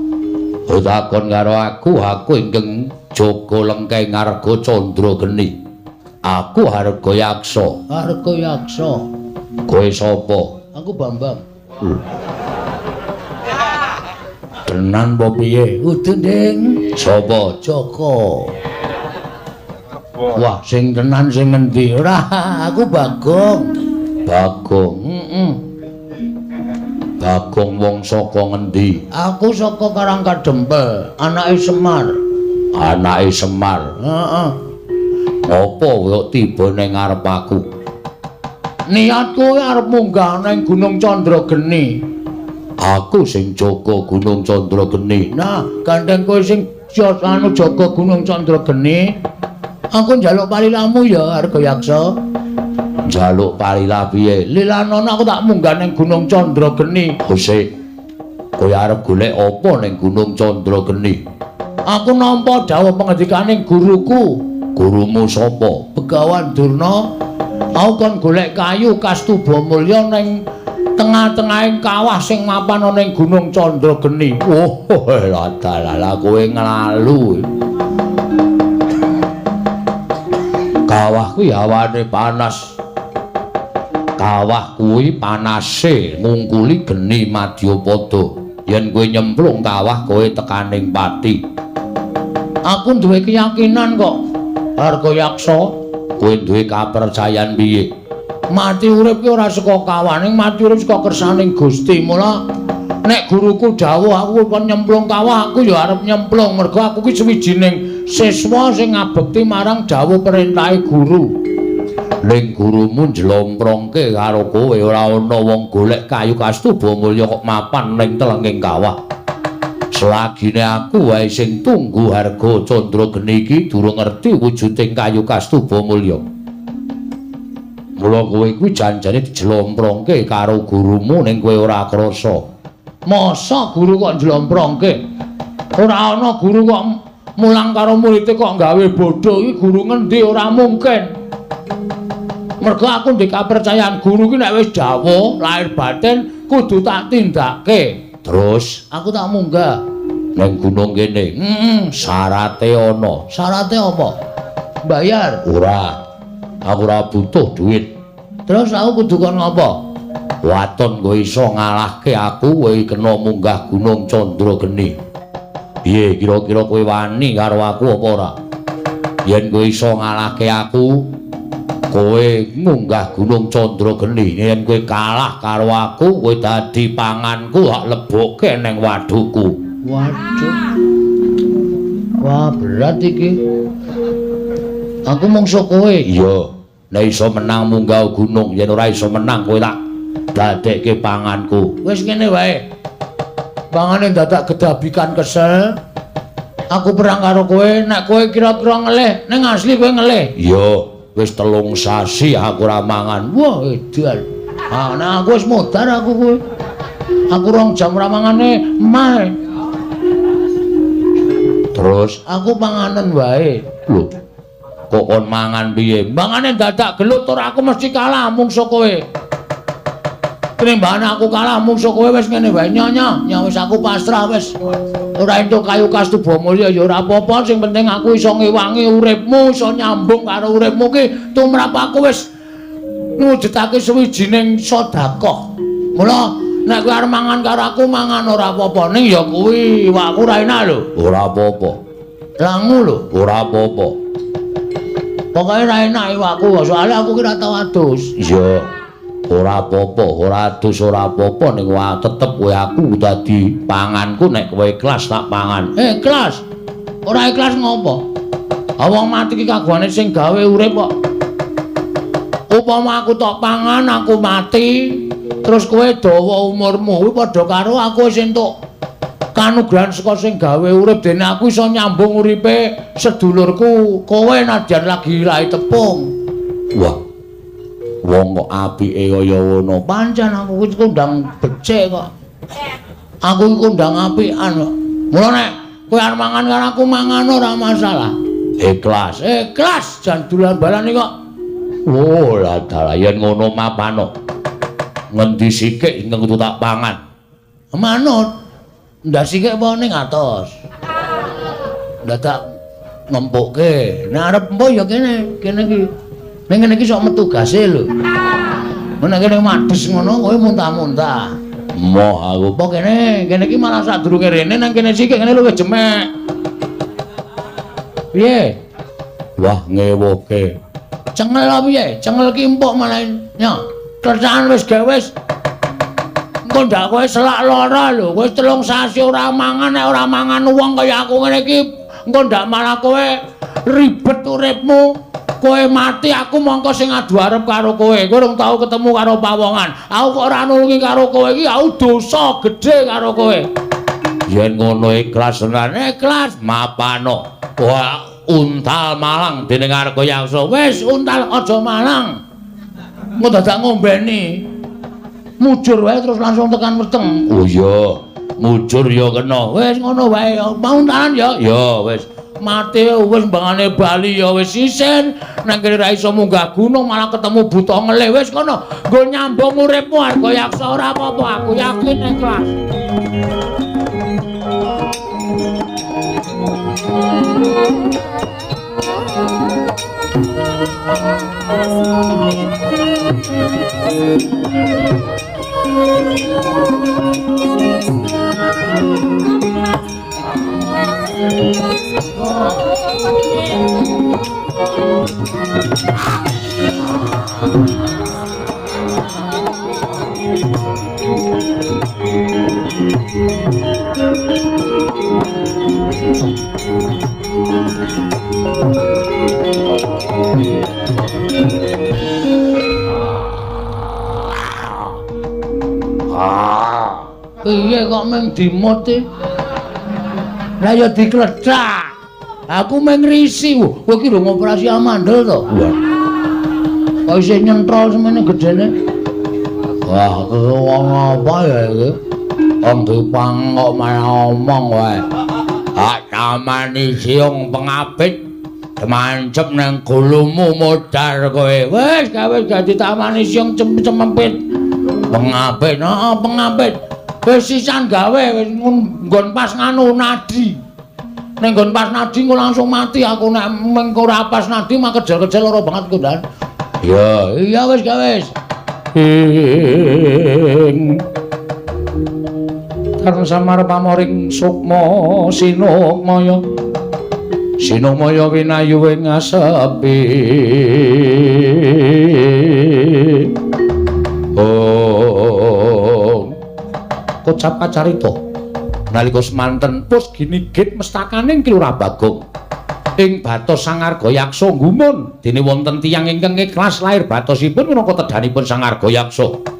Kowe takon karo aku, aku ingkang jaga lengkeng Ngarga Candra Geni. Aku Hargayaksa. Hargayaksa. Kowe sapa? Aku Bambang. Tenan apa piye? Udu, Ding. Sapa? Joko. Wah, sing tenan sing ngendi? Ora, aku Bagong. Bagong. Heeh. Bagong wong saka ngendi? Aku saka Karangkadempel, anake Semar. Anake Semar. Heeh. Apa kok tiba ning ngarep aku? Niatku arep munggah ning Gunung Candrageni. Aku sing jaga Gunung Candrageni. Nah, gandeng kowe sing anu jaga Gunung Candrageni, aku njaluk palilamu ya, Hargayaksa. Njaluk palila piye? Lilanono aku tak munggah ning Gunung Candrageni. Sik. Kowe arep golek apa ning Gunung Candrageni? Aku nampa dawuh pengendikaning guruku. Gurumu sapa? Begawan Durna. Aku kon golek kayu Kastuba Mulya ning tengah-tengahing kawah sing mapan ana ning Gunung Candrageni. Oh, ladalah kowe nglalu. Kawah kuwi hawane panas. Kawah kuwi panase ngungkuli geni madyapada. Yen kowe nyemplung kawah kowe tekaning pati. Aku duwe keyakinan kok, Hargayaksa. Kowe duwe kapercayan piye? Mati urip ki ora saka kawah, ning mati urip saka kersaning Gusti. Mula nek guruku dawuh aku kon nyemplung kawah, aku ya arep nyemplung mergo aku ki sawijining siswa sing ngabekti marang dawuh perintahe guru. Ning gurumu njlomprongke karo kowe ora ana wong golek kayu Kastuba Mulya kok mapan ning telenging kawah. Selagine aku wae sing tunggu Harga Candrageni iki durung ngerti wujuding kayu Kastuba Mulya. Mula kowe kuwi janjane dijlomprongke karo gurumu ning kowe ora krasa. Masa guru kok njlomprongke? Ora ana guru kok mulang karo muridé kok gawe bodho. Iki guru ngendi? Ora mungkin. Mergo aku ndek kapercayan guru ki nek wis dawuh lahir batin kudu tak tindake. Terus aku tak munggah ning gunung kene. Heeh, syarate ana. Syarate apa? Bayar? Ora. Aku ora butuh duit. Terus aku kudu kon ngapa? Waton kowe iso ngalahke aku, kowe kena munggah Gunung Candrageni. Piye kira-kira kowe wani karo aku apa ora? Yen kowe iso ngalahke aku, kowe munggah Gunung Candrageni. Yen kowe kalah karo aku, kowe dadi panganku, tak lebokke ning wadhuku. Waduh. Wah, berat iki. Aku mungsuh kowe. Iya. Nek iso menang munggah gunung, yen ora iso menang kowe tak dadekke panganku. Wis ngene wae. Pangane dadak gedabikan kesel. Aku perang karo kowe, nek kowe kira-kira ngelih, ning asli kowe ngelih. Iya, wis 3 sasi aku ora mangan. Wah, edan. Ah, nek aku wis modar aku kowe. Aku 2 jam ora mangane emah. Terus aku panganen wae. Lho, kok kon mangan piye? Mangane dadak gelut ora aku mesti kalah mungsuh kowe. Tinimbang aku kalah mungsuh kowe wis ngene wae nyonya, nya wis aku pasrah wis. Ora entuk kayu kastuba mulya ya ora apa-apa, sing penting aku iso ngewangi uripmu, iso nyambung karo uripmu ki tumrap aku wis ngwujudake suwijining sedekah. Mula nek kowe arep mangan karo aku mangan ora apa-apa, ning ya kuwi iwakku ora enak lho. Ora apa-apa. Langu lho, ora apa-apa. Pokoke ora enak iwakku, soalnya aku ki ora tau adus. Iya. Ora apa-apa, ora adus ora apa-apa, ning wae tetep kowe aku dadi panganku nek kowe ikhlas tak pangan. Ikhlas. Ora ikhlas ngopo? Wong mati ki kagungane sing gawe urip kok. Upama aku tok pangan, aku mati, terus kowe dawa umurmu, kuwi padha karo aku wis entuk kanugrahan saka sing gawe urip, dene aku iso nyambung uripe sedulurku kowe nadyan lagi lahi tepung. Wah. Wong kok apike kaya ngono. Pancen aku kuwi kondang becik kok. Aku iki kondang apikan kok. Mula nek kowe arep mangan karo aku mangan ora masalah. Ikhlas, ikhlas jan dolan balane kok. Oh, lah dalah yen ngono mapano. Ngendi sikik ingkang kudu tak pangan? Manut. Ndak sikik apa ning atos. Dadak ngempukke. Nek arep empo ya kene, kene iki. Ning ngene iki sok metu gase lho. Nek kene mades ngono kowe muntah-muntah. Moh aku apa kene, kene iki malah sadurunge rene nang kene sikik ngene luwih jemek. Piye? Wah, ngewuhke. Cengel apa piye? Cengel ki empuk malah nya. Kerjaan wis gawe wis. Engko ndak kowe selak lara lho, kowe 3 sasi ora mangan, nek ora mangan wong kaya aku ngene iki engko ndak malah kowe ribet uripmu. Kowe mati aku mongko sing adu arep karo kowe. Kowe urung tau ketemu karo pawongan. Aku kok ora nulungi karo kowe iki aku dosa gedhe karo kowe. Yen ngono ikhlas tenan, ikhlas mapano. Wah, untal malang dening Argayaksa. Wis untal aja malang. Engko dadak ngombeni. Mujur wae terus langsung tekan weteng. Oh iya, mujur ya kena. Wis ngono wae, mau untalan ya. Ya wis. Mati wis mbangane bali ya wis isin. Nang kene ra iso munggah gunung malah ketemu buta ngelih. Wis kono, nggo nyambung uripmu Argayaksa ora apa-apa, aku yakin ikhlas. Piye kok mung dimut iki? Lah ya diklethak. Aku mung ngrisi. Kowe iki lho ngoperasi amandel to? Wah. Kok isih nyentrol semene gedene? Wah, wong apa ya iki? Wong dipang kok malah omong wae. Hak tamani siung pengapit mancep nang gulumu modar kowe. Wis gawe dadi tamani siung cempit. Pengapit, heeh pengapit. Wis sisan gawe wis nggon pas nganu nadi. Ning nggon pas nadi engko langsung mati aku nek mengko ora pas nadi mah kejar-kejar lara banget kok, Dan. Iya, iya wis gawe wis. Ing Karna samar pamoring sukma sinukmaya sinukmaya winayu ing asepi. Oh, kocap acarita nalika semanten pus ginigit mestakaning Ki Lurah Bagong ing batos Sang Argayaksa gumun dene wonten tiyang ingkang ikhlas lair batosipun minangka tedhanipun Sang Argayaksa.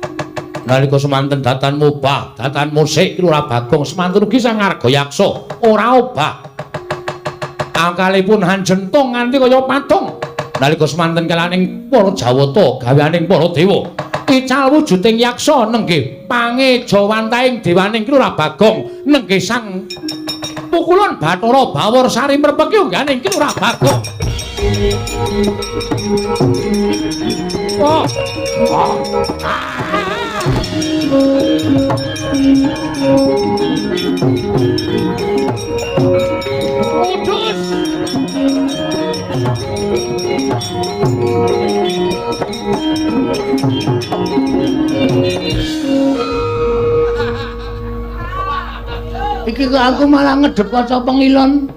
Nalika semanten datan mubah, datan musik Ki Lurah Bagong semanten ugi Sang Argayaksa ora obah. Akalipun hanjentong nganti kaya patung. Nalika semanten kelaning para Jawata gaweaning para dewa, ical wujuding yaksa nenggih pangejawantahing dewaning Ki Lurah Bagong nenggih sang pukulun Bathara Bawor Sari mrepeki ungganing Ki Lurah Bagong. Oh. Oh. Ah. Kudus. Iki kok aku malah ngedep kaca pengilon.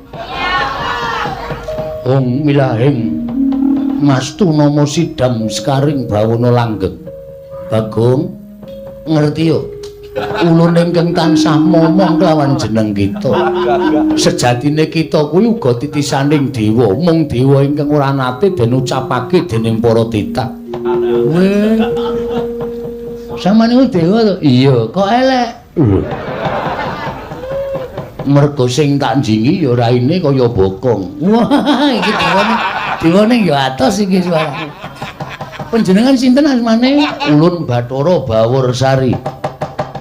Ong milahing mastu nama sidam sekaring bawana langgeng. Bagong ngerti yo. Ulun ingkang tansah momong kelawan jeneng kita. Sejatine kita kuwi uga titisaning dewa, mung dewa ingkang ora nate den ucapake dening para titah. Weh. Sampeyan niku dewa to? Iya, kok elek. Mergo sing tak njingi ya raine kaya bokong. Wah, iki dewane. Dewane ya atos iki suarane. Panjenengan sinten asmane? Ulun Bathara Baworsari.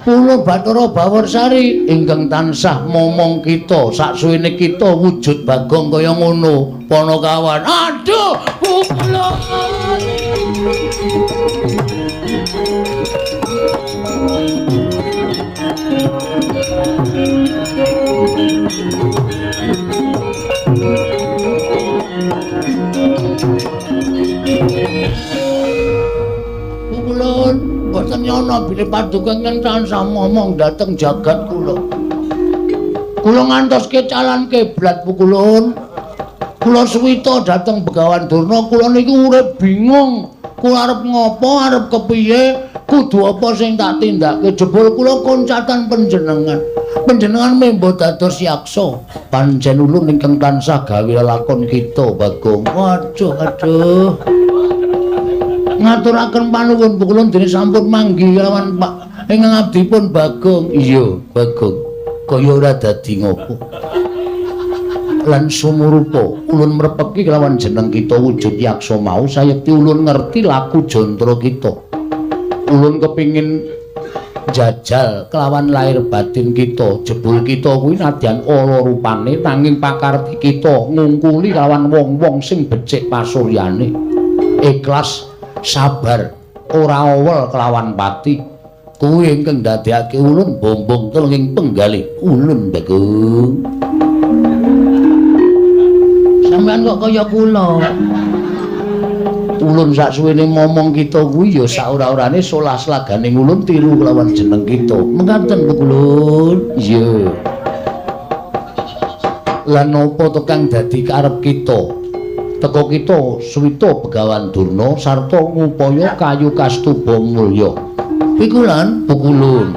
Kula Bathara Baworsari ingkang tansah momong kita saksuwene kita wujud Bagong kaya ngono Panakawan. Aduh, kula. Kulon boten nyono bilih paduka ingkang tansah momong dhateng jagat kula. Kula ngantos kecalan kiblat pukulun. Kula suwita dhateng Begawan Durna, kula niku urip bingung. Kula arep ngopo, arep kepiye, kudu apa sing tak tindake. Jebul kula koncatan panjenengan. Panjenengan membo dados yaksa. Pancen ulun ingkang tansah gawe lakon kita, Bagong. Waduh, aduh. Ngaturaken panuwun pukulun dene sampun manggi lawan Pak ingkang abdipun Bagong. Iya, Bagong. Kaya ora dadi ngopo. Lan sumurupa ulun mrepeki kelawan jeneng kita wujud yaksa mau sayekti ulun ngerti laku jantara kita. Ulun kepingin jajal kelawan lahir batin kita. Jebul kita kuwi nadyan ala rupane nanging pakarti kita ngungkuli kelawan wong-wong sing becik pasuryane. Ikhlas, sabar, ora owel kelawan pati. Kuwi ingkang ndadekake ulun bombong telenging penggalih ulun Bagong. Sampeyan kok kaya kula. Ulun saksuwene momong kita kuwi ya saora-orane solah slaganing ulun tiru kelawan jeneng kita. Mekaten pukulun. Iya. Lan napa to kang dadi karep kita? Teka kita suwita Begawan Durna sarta ngupaya kayu kastuba mulya. Pikulan pukulun.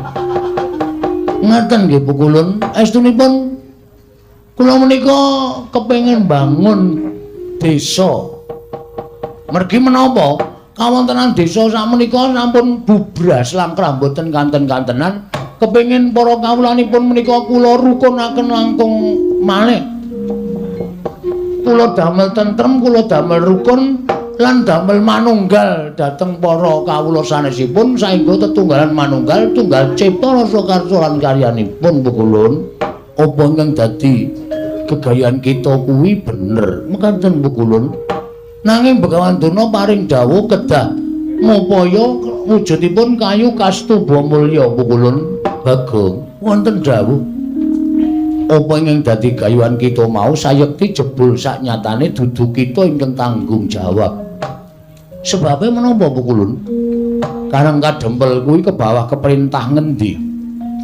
Ngaten nggih pukulun. Estunipun kula menika kepengin bangun desa. Mergi menapa kawontenan desa sakmenika sampun bubras langkrah mboten kanten-kantenan. Kepengin para kawulanipun menika kula rukunaken langkung malih. Kula damel tentrem, kula damel rukun lan damel manunggal dhateng para kawula sanesipun saengga tetunggalan manunggal tunggal cipta rasa karsa lan karyanipun pukulun. Apa ingkang dadi gegayan kita kuwi bener mekaten pukulun. Nanging Begawan Durna paring dawuh kedah ngupaya wujudipun kayu kastuba mulya pukulun. Bagong wonten dawuh apa ingkang dadi gayuhan kita mau sayekti jebul saknyatane dudu kita ingkang tanggung jawab. Sebabe menapa pukulun? Karang Kadempel kuwi ke bawah keperintah ngendi?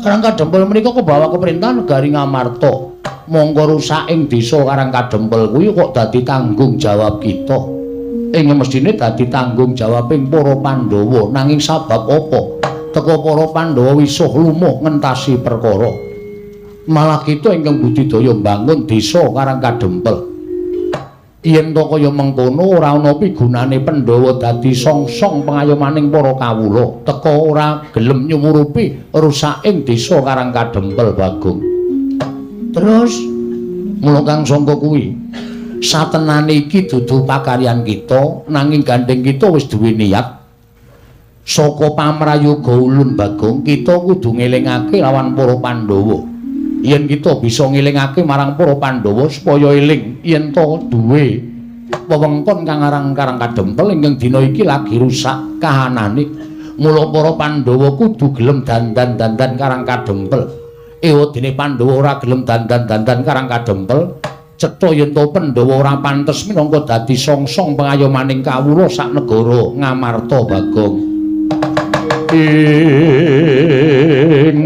Karang Kadempel menika ke bawah keperintah negari Ngamarta. Mongko rusak ing desa Karang Kadempel kuwi kok dadi tanggung jawab kita. Ing mestine dadi tanggung jawabing para Pandhawa, nanging sabab apa? Teka para Pandhawa wisuh lumuh ngentasi perkara. Malah kita ingkang budidaya mbangun desa Karang Kadempel. Yen to kaya mengkono ora ana pigunane Pandhawa dadi songsong pengayomaning para kawula, teka ora gelem nyumurupi rusaking desa Karang Kadempel Bagong. Terus mula kang sangka kuwi satenane iki dudu pakaryan kita, nanging gandeng kita wis duwe niat saka pamrayoga ulun Bagong, kita kudu ngelingake lawan para Pandhawa. Yen kita bisa ngelingake marang para Pandhawa supaya eling yen to duwe wewengkon kang aran Karang Kadempel ingkang dina iki lagi rusak kahanane. Mula para Pandhawa kudu gelem dandan-dandan Karang Kadempel. Ewadene Pandhawa ora gelem dandan-dandan Karang Kadempel, cetha yen to Pandhawa ora pantes minangka dadi songsong pengayomaning kawula sak negara Ngamarta Bagong. Ing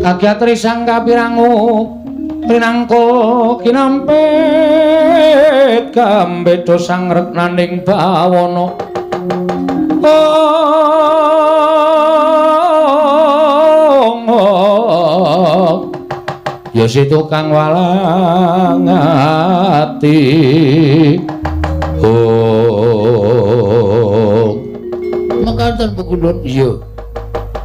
kagiatri sang kapirangu prinangka kinampit gambeda sang reknaning bawana. Oh, ya si tukang walang ati. Oh, mekaten Pukulun. Iya,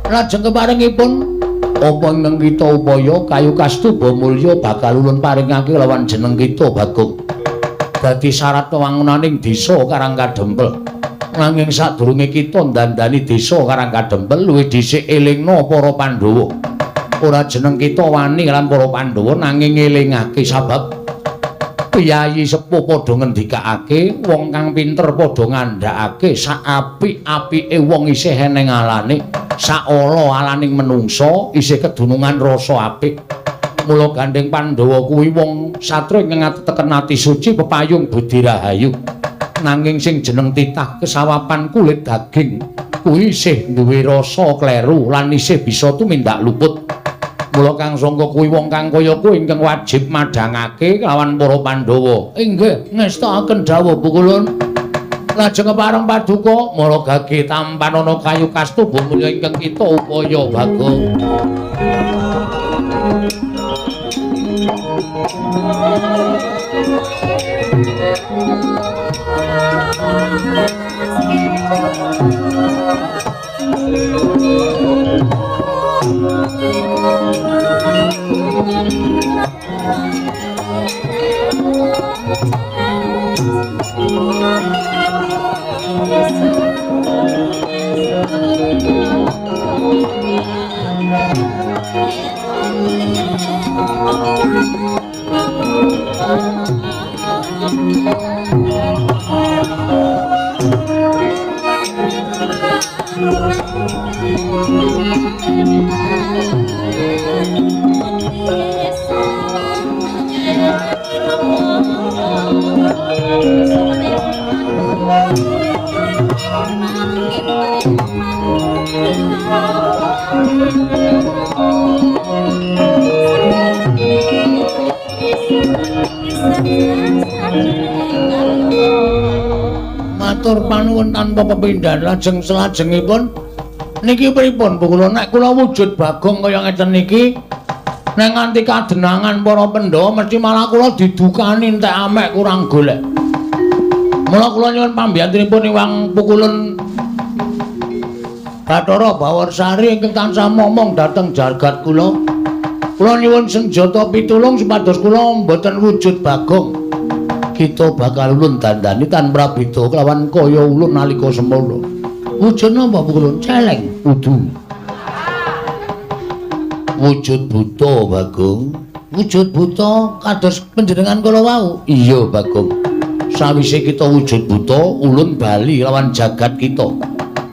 lajeng keparengipun apa ingkang kita upaya kayu kastuba mulya bakal ulun paringake lawan jeneng kita Bagong. Dadi syarat wewangunaning desa Karang Kadempel. Nanging sadurunge kita ndandani desa Karang Kadempel luwih dhisik elingna para Pandhawa. Ora jeneng kita wani lan para Pandhawa nanging ngelingake sabab piyayi sepuh padha ngendikake, wong kang pinter padha ngandhakake sak apik-apike wong isih eneng alane, sak ala alaning menungsa isih kedunungan rasa apik. Mula gandeng Pandhawa kuwi wong satria ingkang ateteken ati suci pepayung budi rahayu. Nanging sing jeneng titah kesawapan kulit daging kuwi isih duwe rasa kleru lan isih bisa tumindak luput. Mula kang sangka kuwi wong kang kaya kuwi ingkang wajib madhangake lawan para Pandhawa. Inggih, ngestakaken dawuh Pukulun. Lajeng kepareng paduka mara gage tampanana kayu kastuba mulya ingkang kita upaya Bagong. Matur panuwun tanpa pepindhan. Lajeng selajengipun niki pripun Bu kula? Nek kula wujud Bagong kaya ngeten niki, nek nganti kadenangan para Pandhawa mesti malah kula didukani entek amek kurang golek. Mula kula nyuwun pambiyantunipun Iwang Pukulun Bathara Bawarsari ingkang tansah momong dhateng jagat kula. Kula nyuwun senjata pitulung supados kula mboten wujud Bagong. Kita bakal ulun dandani tan prabeda kelawan kaya ulun nalika semono. Wujud napa Pukulun? Celeng udu. Wujud buta Bagong. Wujud buta kados panjenengan kala wau. Iya Bagong. Sawise kita wujud buta, ulun bali lawan jagat kita.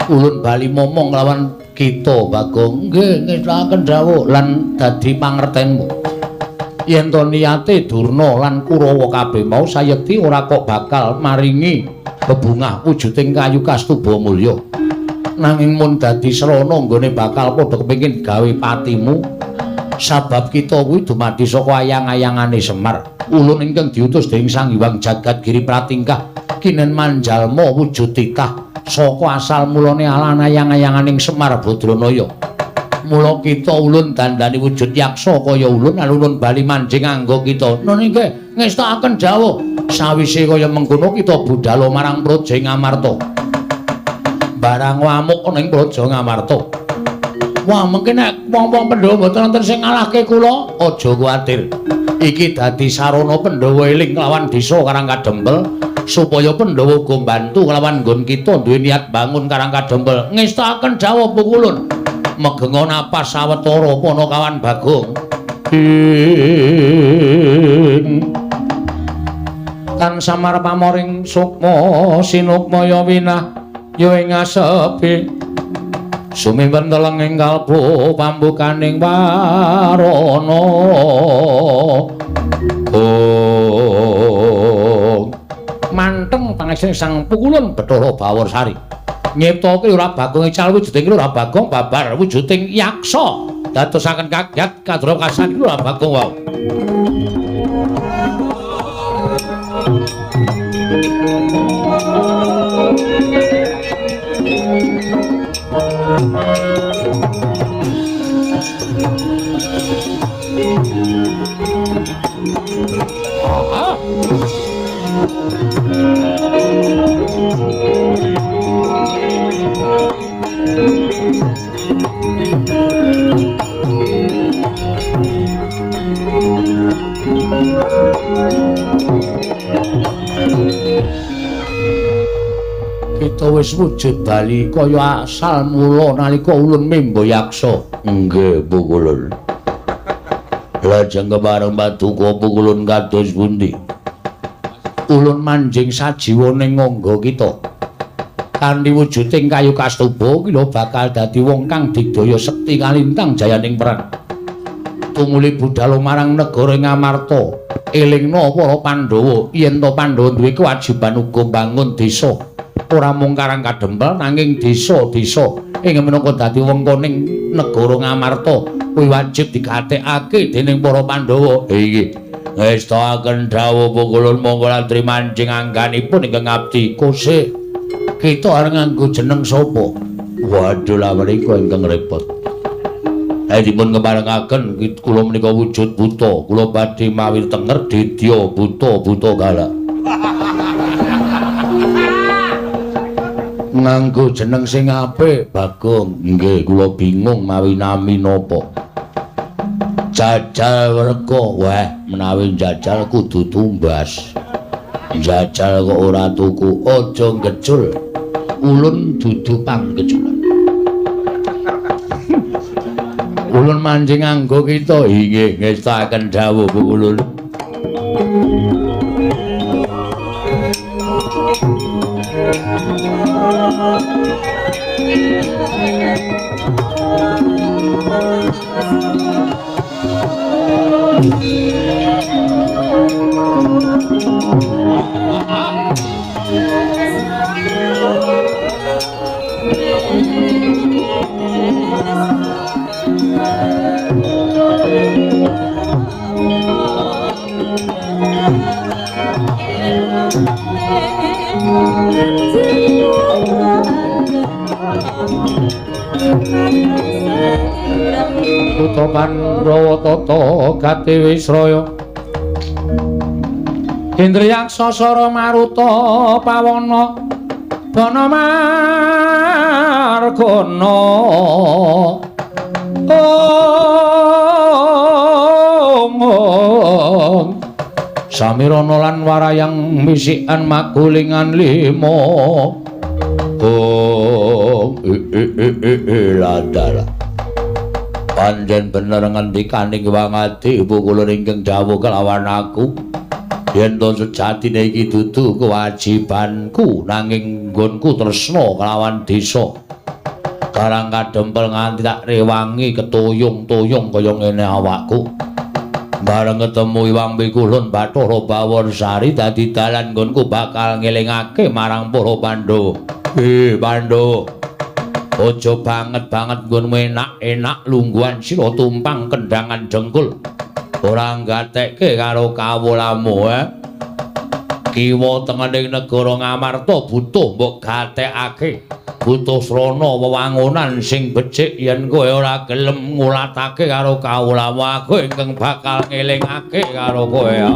Ulun bali momong lawan kita Bagong. Nggih, ngestakaken dawuh lan dadi pangertenmu. Yen to niyate Durna lan Kurawa kabeh mau sayekti ora kok bakal maringi Bebungah wujuding kayu kastuba mulya. Nanging mun dadi srana nggone bakal padha kepengin gawe patimu. Sabab kita kuwi dumadi saka ayang-ayangane Semar. Ulun ingkang diutus dening Sang Hyang Jagat Giri Pratingkah kinen manjalma wujud titah saka asal mulane alan ayang-ayanganing Semar Badranaya. Mula kita ulun dandani wujud yaksa kaya ulun alun bali manjing anggo kita. Nun inggih ngestakaken dawuh. Sawise kaya mengkono kita budhal marang Praja Ngamarta. Barang wamuk ana ing Praja Ngamarta. Wah, mengke nek wong-wong Pandhawa mboten wonten sing ngalahke kula, aja kuwatir. Iki dadi sarana Pandhawa eling kelawan desa Karang Kadempel supaya Pandhawa uga mbantu kelawan nggon kita duwe niat bangun Karang Kadempel. Ngestakaken dawuh pukulun. Megenga napas sawetara Panakawan Bagong. Ing tan samar pamoring sukma sinukmaya winah ya ing asepi sumimpen teleng ing kalbu pambukaning warana. Oh, manteng pangesane Sang Pukulun Bathara Bawarsari nyiptake Lurah Bagong ical wujuding Lurah Bagong babar wujuding yaksa dadosaken kaget kadra kasan Lurah Bagong wau. Kita wis wujud bali kaya asal mula nalika ulun membo yaksa. Nggih, Pukulun. Lajeng kepareng paduka Pukulun kados pundi? Ulun manjing sajiwa ning ngangga kita. Kanthi wujuding kayu kastuba ki lho bakal dadi wong kang digdaya sekti kalintang jayaning perang. Tumuli budhal marang negara Ngamarta, elingna para Pandhawa yen to Pandhawa duwe kewajiban uga mbangun desa. Ora mung Karang Kadempel nanging desa-desa ing minangka dadi wengkoning negara Ngamarta kuwi wajib digatekake dening para Pandhawa. Inggih. Ngestakaken dawuh Pukulun monggo latri manjing angganipun ingkang abdi kose. Kita arep nganggo jeneng sapa? Waduh lha menika ingkang repot. Dipun keparengaken kula menika wujud buta, kula badhe mawi tenger dedya buta-buta galak. Nganggo jeneng sing apik, Bagong. Nggih, kula bingung mawi nami napa. Jajal werka, weh, menawi jajal kudu tumbas. Jajal kok ora tuku, aja ngecul. Ulun dudu panggeculan. Ulun manjing anggo kita. Inggih, ngestakaken dawuh Ulun. Putra Pandhawa tata gati wisraya Indriyaksa sara maruta pawana bana margana. Om Samirana lan warayang misikan magulingan lima. Om ladala. Pancen bener ngendikaning Wangadi Pukulun ingkang dawuh kelawan aku. Yen to sejatine iki dudu kewajibanku nanging nggonku tresna kelawan desa Karang Kadempel nganti tak rewangi ketuyung-tuyung kaya ngene awakku. Bareng ketemu Iwang Pikulun Bathara Baworsari dadi dalan nggonku bakal ngelingake marang para Pandhawa. Pandhawa. Aja banget-banget nggonmu enak-enak lungguhan sira tumpang kendangan dengkul. Ora nggatekke karo kawulamu, Kiwa tengening negara Ngamarta butuh mbok gatekake. Butuh srana wewangunan sing becik yen kowe ora gelem ngulatake karo kawulamu aku ingkang bakal ngelingake karo kowe ya.